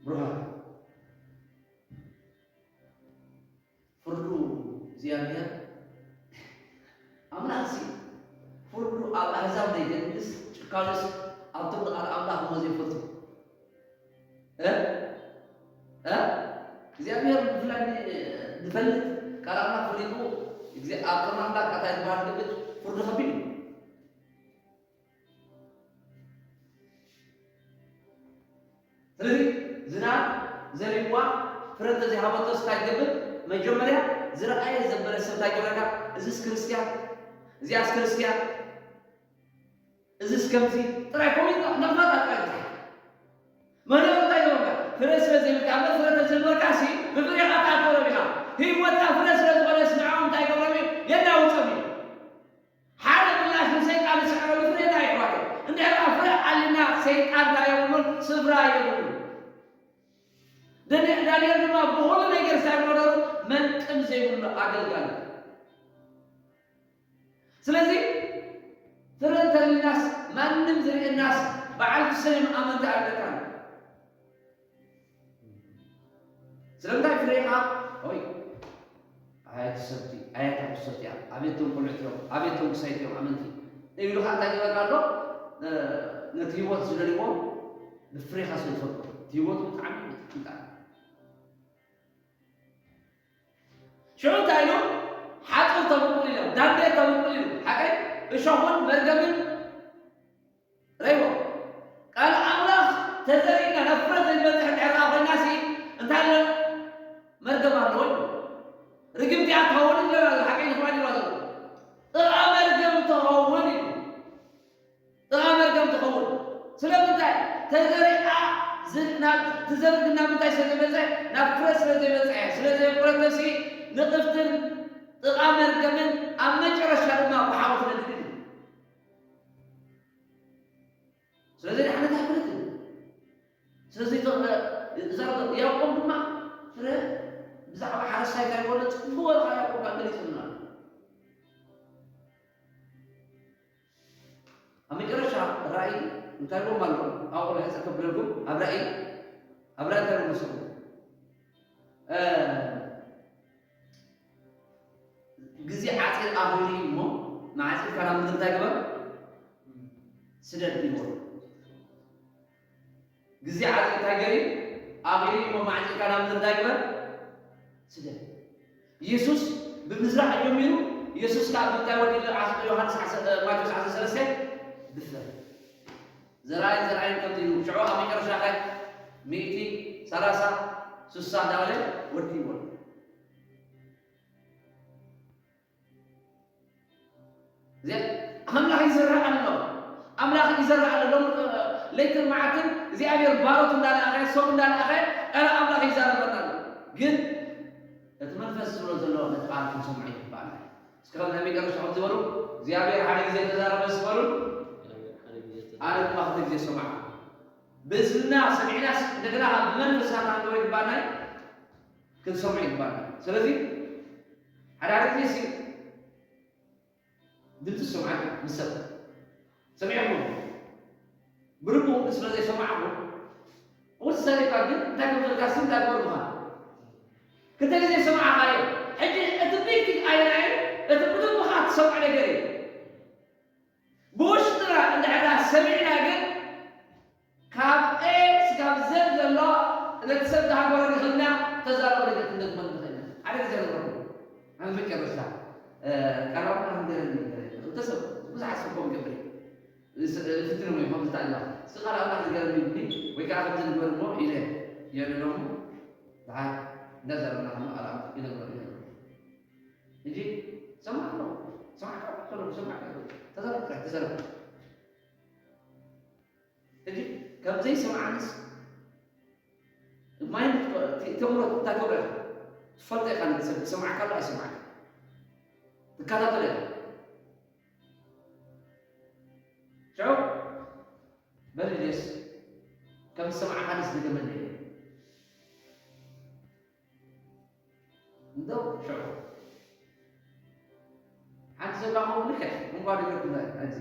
ብሩኻት፣ ፍርዱ እግዚኣብሔር ኣምላኽ ሲ ፍርዱ ኣብ ኣህዛብ ዘይገድስ፣ ጭካኑስ ኣብቶም ንቓል ኣምላኽ እሞ ዘይፈቱ። እ? እ? እግዚኣብሔር ብፍላይ ንፈልጥ፣ ቃል ኣምላኽ ፈሊጡ፣ ግዜ ኣብ ቅድሚ ኣምላኽ ኣታ ዝበሃል ግብት ፍርዱ ከቢድ እዩ። ስለዚ ዝናብ ዘሪብዋ ፍረ እንተዘይሃበቶስ እንታይ ትገብር? መጀመርያ ዝረኣየ ዘበለ ሰብ እንታይ ይገብረካ? እዚስ ክርስትያን፣ እዚኣስ ክርስትያን፣ እዚስ ከምዚ ጥራይ ኮሚት ነቕፋታ ጥራይ እንታይ መሪኦም እንታይ ይገብረካ? ፍረ ስለ ዘይብልካ እምበር ፍረ ተዘንበርካ ሲ ብፍሬኻ ትኣክበሎም ኢኻ። ህይወትካ ፍረ ስለ ዝኾነስ ንዕኦም እንታይ ይገብሮም እዩ? የናውጾም እዩ። ሓደ ምላሽ ንሰይጣን ዝስዕረሉ ፍረ ናይ ኣሕዋት። እንድሕር ደኣ ፍረ ኣሊና ሰይጣን እንታይ የብሉን፣ ስፍራ የብሉን። ዳንኤል ድማ ብኹሉ ነገር ሳይሞደሩ መንቅም ዘይብሉ ኣገልጋሊ። ስለዚ ፍረ እንተልናስ ማንም ዝርእናስ በዓል ክሰኒ ኣመንቲ ኣለካ። ስለምንታይ ፍሬኻ ሆይ ኣያት ሰብቲ ኣያት ኣንስቶትያ ኣቤቶም ቆልዕትዮም ኣቤቶም ክሳይትዮም ኣመንቲ ኢሉ ከዓ እንታይ ይበል ኣሎ? ነቲ ህይወት ዝደልዎ ብፍሬኻ ስለ ዝፈልጦ እቲ ህይወቱ ብጣዕሚ ብጣዕሚ ሽዑ እንታይ ኢሉ? ሓፁር ተብቁል ኢሎም ዳንዴር ተብቁል ኢሉ ሓቀይ እሾኹን መርገምን ረይዎ ቃል ኣምላኽ ተዘሪእና ናብ ፍረ ዘይንበፅሕ እንድሕር ኮይና ሲ እንታይ ኣሎ? መርገም ኣለዎ እዩ። ርግምቲ እያ ትኸውን እንድሕር ኣሎ ሓቀይ ዝኾን ይዋ ዘሎ ጥቓ መርገም ትኸውን እዩ። ጥቓ መርገም ትኸውን ስለምንታይ? ተዘሪኣ ትዘርግ ናብ ምንታይ ስለ ዘይመፀ ናብ ፍረ ስለ ዘይመፀ እያ። ስለ ዘይቁረተሲ ንቕፍትን ጥቓ መርገምን ኣብ መጨረሻ ድማ ብሓዊ ትነድድ እዩ። ስለዚ ድሓነት ኣይኮነትን። ስለዚ እዛ ያዕቆብ ድማ ፍረ ብዛዕባ ሓረስታይ እንታይ ዝበሎ ፅቡቅ ወርካ ያዕቆብ ገሊፅልና ኣሎ። ኣብ መጨረሻ ራእይ እንታይ ዎም ኣሎ? ኣብኡ ሕፀ ከብለልኩም ኣብ ራእይ ኣብ ራእይ እንታይ ዎም መስለኩም? ግዜ ዓፂር ኣኺሉ እዩ እሞ መዓፂርካ ናብ ምድሪ እንታይ ግበር? ስደድ ይበሎ። ግዜ ዓፂር እንታይ ገሪ ኣኺሉ እዩ እሞ መዓፂርካ ናብ ምድሪ እንታይ ግበር? ስደድ። ኢየሱስ ብምዝራዕ ጀሚሩ ኢየሱስ ከዓ ብምንታይ ወዲሉ? ዮሃንስ ማቴዎስ ዓሰርተ ሰለስተ ብፍረ ዘርኣይን ዘርኣይን ከምዚ ኢሉ ሽዑ ኣብ መጨረሻ ከ ሚእቲ ሰላሳ ስሳ እንዳበለ ወዲ ይበሉ። እዚ ኣምላኽ ይዝርእ ኣሎ። ኣምላኽ ይዘርእ ኣሎ። ሎም ለይትን መዓልትን እግዚኣብሔር ባሮት እንዳለኣኸ ሰብ እንዳለኣኸ ቃል ኣምላኽ ይዛረበና ኣሎ። ግን እቲ መንፈስ ዝብሎ ዘሎ ነቲ ቃል ክንሰምዖ ይግባኣና። እስከ ከም ናይ መጨረሻ ከም ዝበሉ እግዚኣብሔር ሓደ ግዜ ተዛረበ ዝበሉ ኣነ ድማ ክልተ ግዜ ሰማዕኩ። ብእዝንና ሰሚዕናስ እንደገና ካብ ብመንፈስና ክንገበ ይግባና። ክንሰምዖ ይግባና። ስለዚ ሓደ ሓደ ግዜ ሲ ድምፂ ዝሰምዓካ ምስ ሰብ ሰሚዕኹም ብልቡ ስለ ዘይሰማዕኹም ወሳኔካ ግን እንታይ ከም ዘልካ ሲ እንታይ ክበርኩኻ ክልተ ግዜ ሰማዕኻዮ። ሕጂ እቲ ቢግቲግ ኣየናይ እቲ ብልብኻ ትሰምዖ ነገር እዩ። ብውሽጥና እንድሕር ሰሚዕና ግን ካብ ኤ ስጋብ ዘድ ዘሎ ነቲ ሰብ ዝሃገሮ ንኽልና ተዛረቦ ነገር ክንደግመሉ ንኽእል ኢና። ሓደ ግዜ ዝረቡ ኣብ መጨረሽታ ቀረብና ንገረኒ ክልተ ሰብ ብዙሓት ሰብ ከምኡ ይገብር እዩ። ዝፍትኑ ወይ ከምዚ እንታይ ኢልና፣ እስኪ ቃል ኣምላኽ ንገረኒ ይብሉኒ፣ ወይ ከዓ ከምዚ ንግበር እሞ ኢለ የዕልሎም። ደሓር እንዳዛረብና ከሎ ቃል ኣምላኽ ይነግረሉ፣ ይነግረሉ። ሕጂ ሰማዕ ኣለኹ፣ ሰማዕካ ከለኹ፣ ሰማዕካ ከለኹ፣ ተዛረብ ጥራይ፣ ተዛረብ። ሕጂ ከም ዘይሰምዓንስ ማይ ተምሮ እንታይ ተብሎ ኢኻ ትፈልጦ ኢኻ። ሰብ ይሰምዓካ ኣሎ ኣይሰምዓካ ትከታተሎ ኢኻ። ሽዑ በሊ ደስ ከም ዝሰምዓኻንስ ድገመለይ። እንደው ሽዑ ሓንቲ ዘላ ኸው ልክዕ እንኳ ድገርኩ ኣብዚ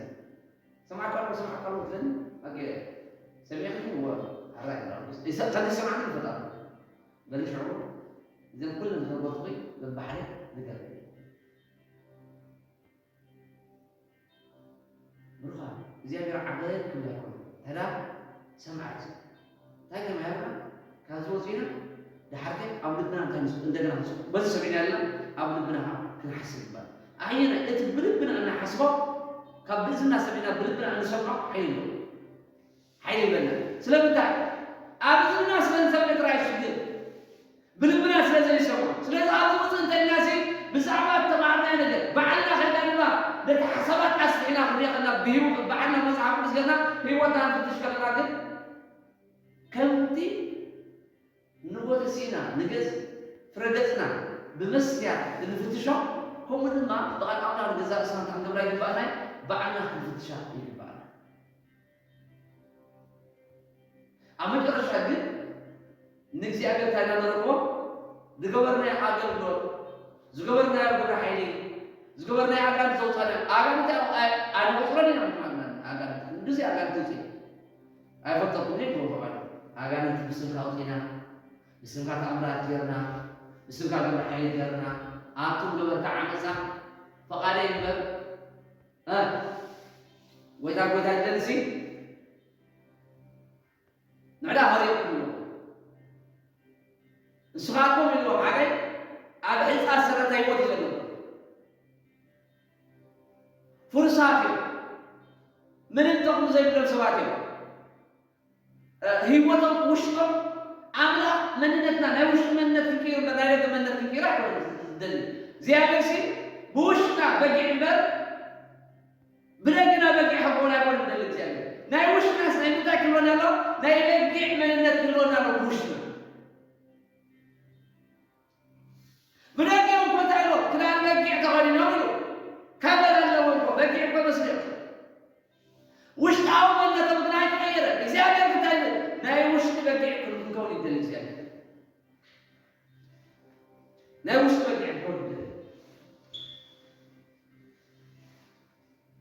ሰማዕካ ኣለኹ፣ ሰማዕካ ኣለኹ ትብለኒ። ኣገ ሰሚዕክኒ እወ፣ ኣራይ ኣለኹ። ይሰ-፣ ከም ዝሰማዕኒ ይፈልጥ ኣለኹ። በሊ ሽዑ እዘን ኩለን ዝነገርኩኺ በብሓደ ንገርኒ። ብሩኻን እግዚኣብሔር ዓገለል ክብል ኣይኮነን። ተዳ ሰምዓት እንታይ ተማሂርና ካብዚ ወፂና ድሓር ከ ኣብ ልብና እንታይ ንስ-፣ እንደገና ንስ-፣ በዚ ሰሚዕና ያለና ኣብ ልብና ከዓ ክንሓስብ ይግባል። ኣየናይ እቲ ብልብና እንሓስቦ ካብ ግእዝና ሰሚዕና ብልብና እንሰምዖ ሓይሊ ኣለዎ። ሓይሊ ይበልና። ስለምንታይ? ኣብ እዝንና ስለ ዝሰምዕ ጥራይ ሽግር፣ ብልብና ስለ ዘይሰምዖ። ስለዚ ኣብዚ ውፅእ እንተኢልና ሲ ብዛዕባ እተማሃርናዮ ነገር ባዕልና ከይድና ድማ ነቲ ሓሳባት ኣስፊሕና ክንሪኦ ከለና ብህይወት ባዕልና መጽሓፍ ቅዱስ ገርና ህይወትና ንፍትሽ ከለና ግን ከምቲ ንጎተሲና ንገዝ ፍረ ገጽና ብመስትያት እንፍትሾ ከምኡ ድማ ብቓል ኣምላኽ ንገዛእ ርእስና እንታይ ክንገብራ ይግባኣና እዩ? ባዕልና ክንፍትሻ ይግባኣና። ኣብ መጨረሻ ግን ንእግዚኣብሔር እንታይ ኢና ነረክቦ? ዝገበርናዮ ኣገልግሎት፣ ዝገበርናዮ ግብረ ሓይሊ፣ ዝገበርናዮ ኣጋንንቲ ዘውፃናዮ ኣጋንንቲ ኣይ-፣ ኣይንቆፅሮን ኢና። ኣጋንንቲ ክንድዚ ኣጋንንቲ ውፅኢ ኣይፈጠርኩን እየ ክብሎ ባዕሉ። ኣጋንንቲ ብስምካ ኣውፂና፣ ብስምካ ተኣምራት ጌርና፣ ብስምካ ግብረ ሓይሊ ጌርና፣ ኣቱም ገበርቲ ዓመፃ ፈቓደይ እምበር፣ እ፣ ጎይታ ጎይታ ይደልሲ ንዕዳ ኸሪእኩም ኢልዎ። ንስኻትኩም ኢልዎ ሓደ ኣብ ሕንፃ ዝሰረተ ህይወት እዩ ዘለዎ። ፍሩሳት እዮም። ምንም ጥቕሚ ዘይብሎም ሰባት እዮም። እ፣ ህይወቶም ውሽጦም ኣምላኽ መንነትና ናይ ውሽጢ መንነት ክንቅይር እምበር ናይ ደገ መንነት ክንቅይር ኣይኮነን ዝደሊ። እግዚኣብሔር ሲ ብውሽጥና በጊዕ እምበር ብደግና በጊዕ ክኸውን ኣይኮነን ዝደሊ እግዚኣብሔር። ናይ ውሽጥናስ ናይ ምንታይ ክህልወና ኣለዎ? ናይ በጊዕ መንነት ክህልወና ኣለዎ ብውሽጥና። ብደጊኦም እኮ እንታይ ኢሉ? ክዳን በጊዕ ተኸዲኖም ኢሉ። ከበር ኣለዎም እኮ፣ በጊዕ እኮ መስልዮም። ውሽጣዊ መንነቶም ግን ኣይተቐየረ። እግዚኣብሔር እንታይ ይብል? ናይ ውሽጢ በጊዕ ክንከውን ይደሊ እግዚኣብሔር። ናይ ውሽጢ በጊዕ ክንከውን ይደሊ።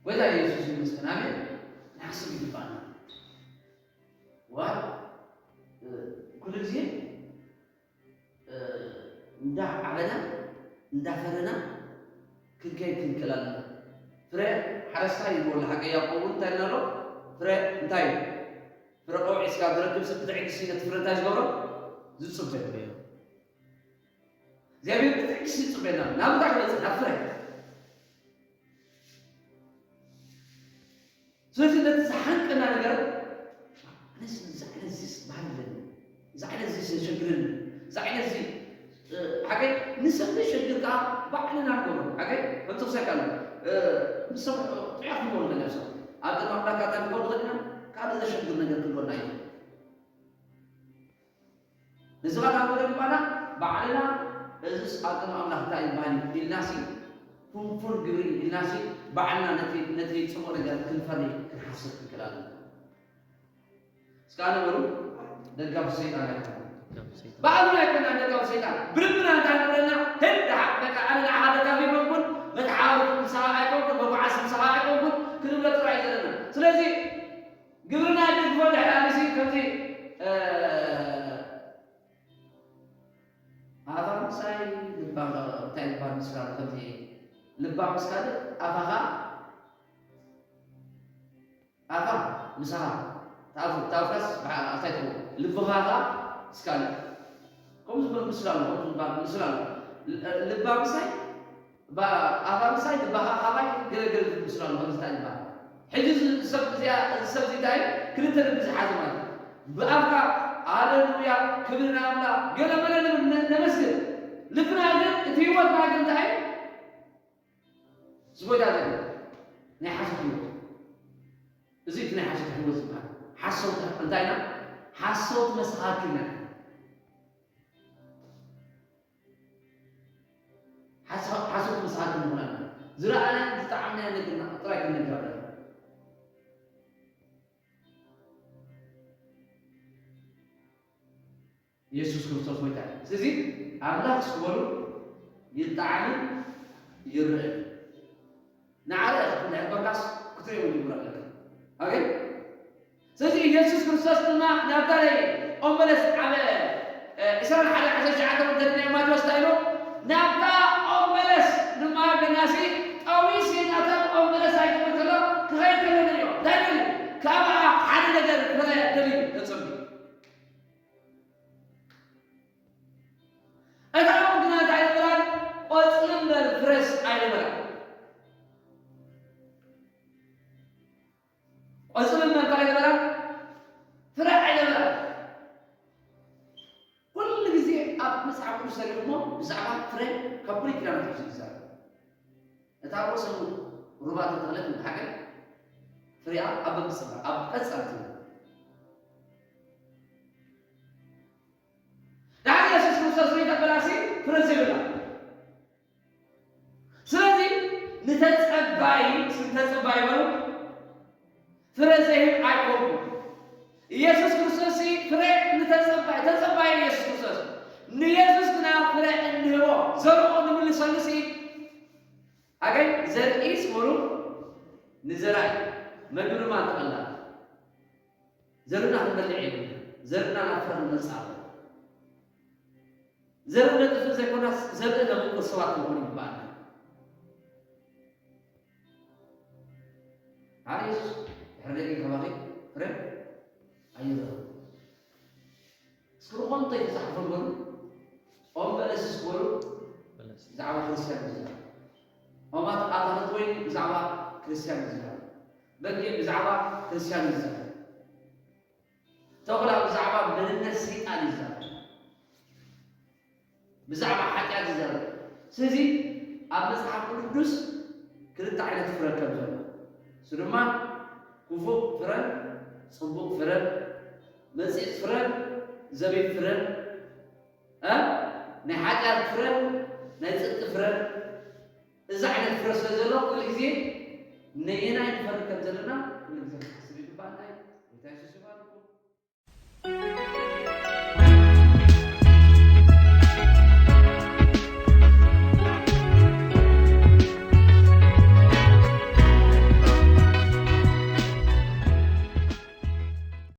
ጎይታ ኢየሱስ ይመስገን። ኣሜን። ንሓስብ ይግባና። ዋ፣ እ፣ ኩሉ ግዜ፣ እ፣ እንዳዓበና፣ እንዳፈረና ክንከይድ ክንክእል ኣለና። ፍረ ሓረስታይ ይብሎ ኣሎ። ሓቀይ ያዕቆብ እውን እንታይ ኢልና ኣሎ? ፍረ እንታይ እዩ? ፍረ ቀውዒ ስጋብ ዝረክብ ሰብ ብትዕግስቲ ነቲ ፍረ እንታይ ዝገብሮ? ዝጽበዮ። እግዚኣብሔር ብትዕግስቲ ይጽበየና። ናብ እንታይ ክመጽእ? ናብ ፍረ። ስለዚ ነቲ ዝሓንቀና ነገር፣ ኣነስ እዛ ዓይነት እዚስ ባህሪ ኣለኒ፣ እዛ ዓይነት እዚስ የሸግረኒ፣ እዛ ዓይነት እዚ፣ እ፣ ሓቀይ ንሰብ ዘሸግር ከዓ ባዕልና ንገብሮ። ሓቀይ ከምዚ ክሰካ ኣሎ፣ እ፣ ንሰብ ጥዑያት ክንከውን ንኽእል ኢና። ኣብ ቅድሚ ኣምላኽ ካታ ክንከውን ንኽእል ኢና፣ ካልእ ዘሸግር ነገር ክህልወና እዩ። ንስኻ ታቦተ ግባና ባዕልና እዝስ ኣብ ቅድሚ ኣምላኽ እንታይ ይበሃል ኢልናሲ፣ ፍንፉን ግብሪ ኢልናሲ፣ ባዕልና ነቲ፣ ነቲ ጽቡቕ ነገር ክንፈሪ ክንሓስብ ክንክእል ኣለና። እስከ ኣነ በሉ፣ ደጋፊ ሰይጣን ኣይኮንኩን። ባዕልና ኣይኮንና ደጋፊ ሰይጣን። ብልብና እንታይ ንብለና? ህድ ደሓ-፣ በቃ ኣነ ንዓኻ ደጋፊ ኣይኮንኩን፣ መተሓባበሪ ምሳኻ ኣይኮንኩን፣ መጓዓዚ ምሳኻ ኣይኮንኩን፣ ክንብሎ ጥራይ ዘለና። ስለዚ ግብርና ይደግፎ ድሕሪ ኣምሲ ከምዚ፣ እ፣ ኣፋ ምሳይ ልባ እንታይ ይባል ምስላ ከምዚ ልባ ምስ ካልእ ኣፋኻ ኣፋ ምሳኻ ታፍ-፣ ታፍራስ ብሓ-፣ ኣታይ ትኸውን ልብኻ ኸዓ ምስ ካልእ ከምኡ ዝበል ምስላ ኣሎ፣ ከምኡ ዝበል ምስላ ኣሎ። ል-፣ ልባ ምሳይ ኣፋምሳይ ንባኻ ካባይ ገለገለ ዝምስሉ ኣሎ ከምዚ እንታይ ይበሃል። ሕጂ እዚ ሰብ እዚኣ፣ እዚ ሰብ እዚ እንታይ ክልተ ልቢ ዝሓዘ ማለት እዩ። ብኣፍካ ሃሌሉያ ክብሪ ንኣምላኽ ገለ መለ ንብል ነ-፣ ነመስግን። ልብና ግን እቲ ህይወትና ግን እንታይ እዩ? እዚ ጎይታ ዘሎ ናይ ሓሶት ህይወት። እዚ እቲ ናይ ሓሶት ህይወት ዝበሃል። ሓሶት እንታይ ኢና? ሓሶት መሰኻክር ኢና። ሓሶት መሰኻክር ንኾን ኣለና። ዝረኣናዮ ዝጠዓምናዮ ነገር ጥራይ ክንነግር ኣለና። የሱስ ክርስቶስ ጎይታ እዩ። ስለዚ ኣምላኽ ስወሉ ይጠዓምን ይርዕን። ንዓረ ክትብል ሕበርካስ ክትሪኦ ይግብር ኣለካ። ኣሜን። ስለዚ ኢየሱስ ክርስቶስ ድማ ናብታ ናይ ኦም በለስ ዓበ፣ እ፣ ዕስራን ሓደ ዓሰርተ ትሽዓተ ወንጌል ናይ ማቴዎስ እንታይ ኢሉ? ናብታ ኦም በለስ ድማ ገናሲ ጠዊሲ ናታ ኦም በለስ ኣይክብል ከሎ ክኸይድ ከሎ ንሪኦ። እንታይ ደልዩ? ካብኣ ሓደ ነገር ፍረ ደልዩ ተጸምዩ። እታ ኦም ግና እንታይ ነበራን? ቆጽሊ እምበር ፍረስ ኣይነበራን። ቆጽሊ እምበር እንታይ ኣይነበራን? ፍረ ኣይነበራን። ኩሉ ግዜ ኣብ መጽሓፍ ቅዱስ ተሪእኹሞ ብዛዕባ ፍረ ካብ ብሉይ ኪዳን ኣትሒዙ ይዛረብ። እታ ርእሶም ሩባ ተተኽለት ንሓገር ፍሬኣ ኣብ በብስፍራ ኣብ ቀጻሊ ትብል። ድሓር የሱስ ክርስቶስ ዘይተበላሲ ፍረ ዘይብላ። ስለዚ ንተጸባይ፣ ንተጸባይ በሉ፣ ፍረ ዘይህብ ኣይኮንኩን። ኢየሱስ ክርስቶስ ፍረ ንተጸባይ፣ ተጸባይ ኢየሱስ ክርስቶስ። ንኢየሱስ ግና ፍረ እንህቦ፣ ዘርኡ ንምልሰሉ ሲ፣ ኣገኝ ዘርኢ ስሙሩ ንዘራይ መግቢ ድማ ንጠቕላል። ዘርና ክንበልዕ የብልና። ዘርና ናብ ፍረ ክንመጽእ ኣለዎ። ዘርኢ ነጥፍእ ዘይኮናስ ዘርኢ ነብቁል ሰባት ክንኮን ይግባኣና። ኣረ የሱስ፣ ድሕሪ ደቂቕ ካባኺ ፍረ ኣይረኽብን። እስኪ ርኾም እንታይ ተጻሕፉ ንበሉ። ኦም በለስ እስኪ በሉ። በለስ። ብዛዕባ ክርስትያን እዩ ዝዛረብ። ኦም ኣት-፣ ኣታኽልቲ ወይኒ ብዛዕባ ክርስትያን እዩ ዝዛረብ። በጊዕ ብዛዕባ ክርስትያን እዩ ዝዛረብ። ተኹላ ብዛዕባ መንነት ሰይጣን እዩ ዝዛረብ። ብዛዕባ ሓጢኣት ይዛረብ። ስለዚ ኣብ መጽሓፍ ቅዱስ ክልተ ዓይነት ፍረ ከም ዘሎ፣ እሱ ድማ ክፉእ ፍረን ጽቡቕ ፍረን፣ መጺጽ ፍረን ዘቢብ ፍረን፣ እ፣ ናይ ሓጢኣት ፍረን ናይ ጽድቂ ፍረን፣ እዚ ዓይነት ፍረ ስለ ዘሎ ኩሉ ግዜ ነየናይ ንፈሪ ከም ዘለና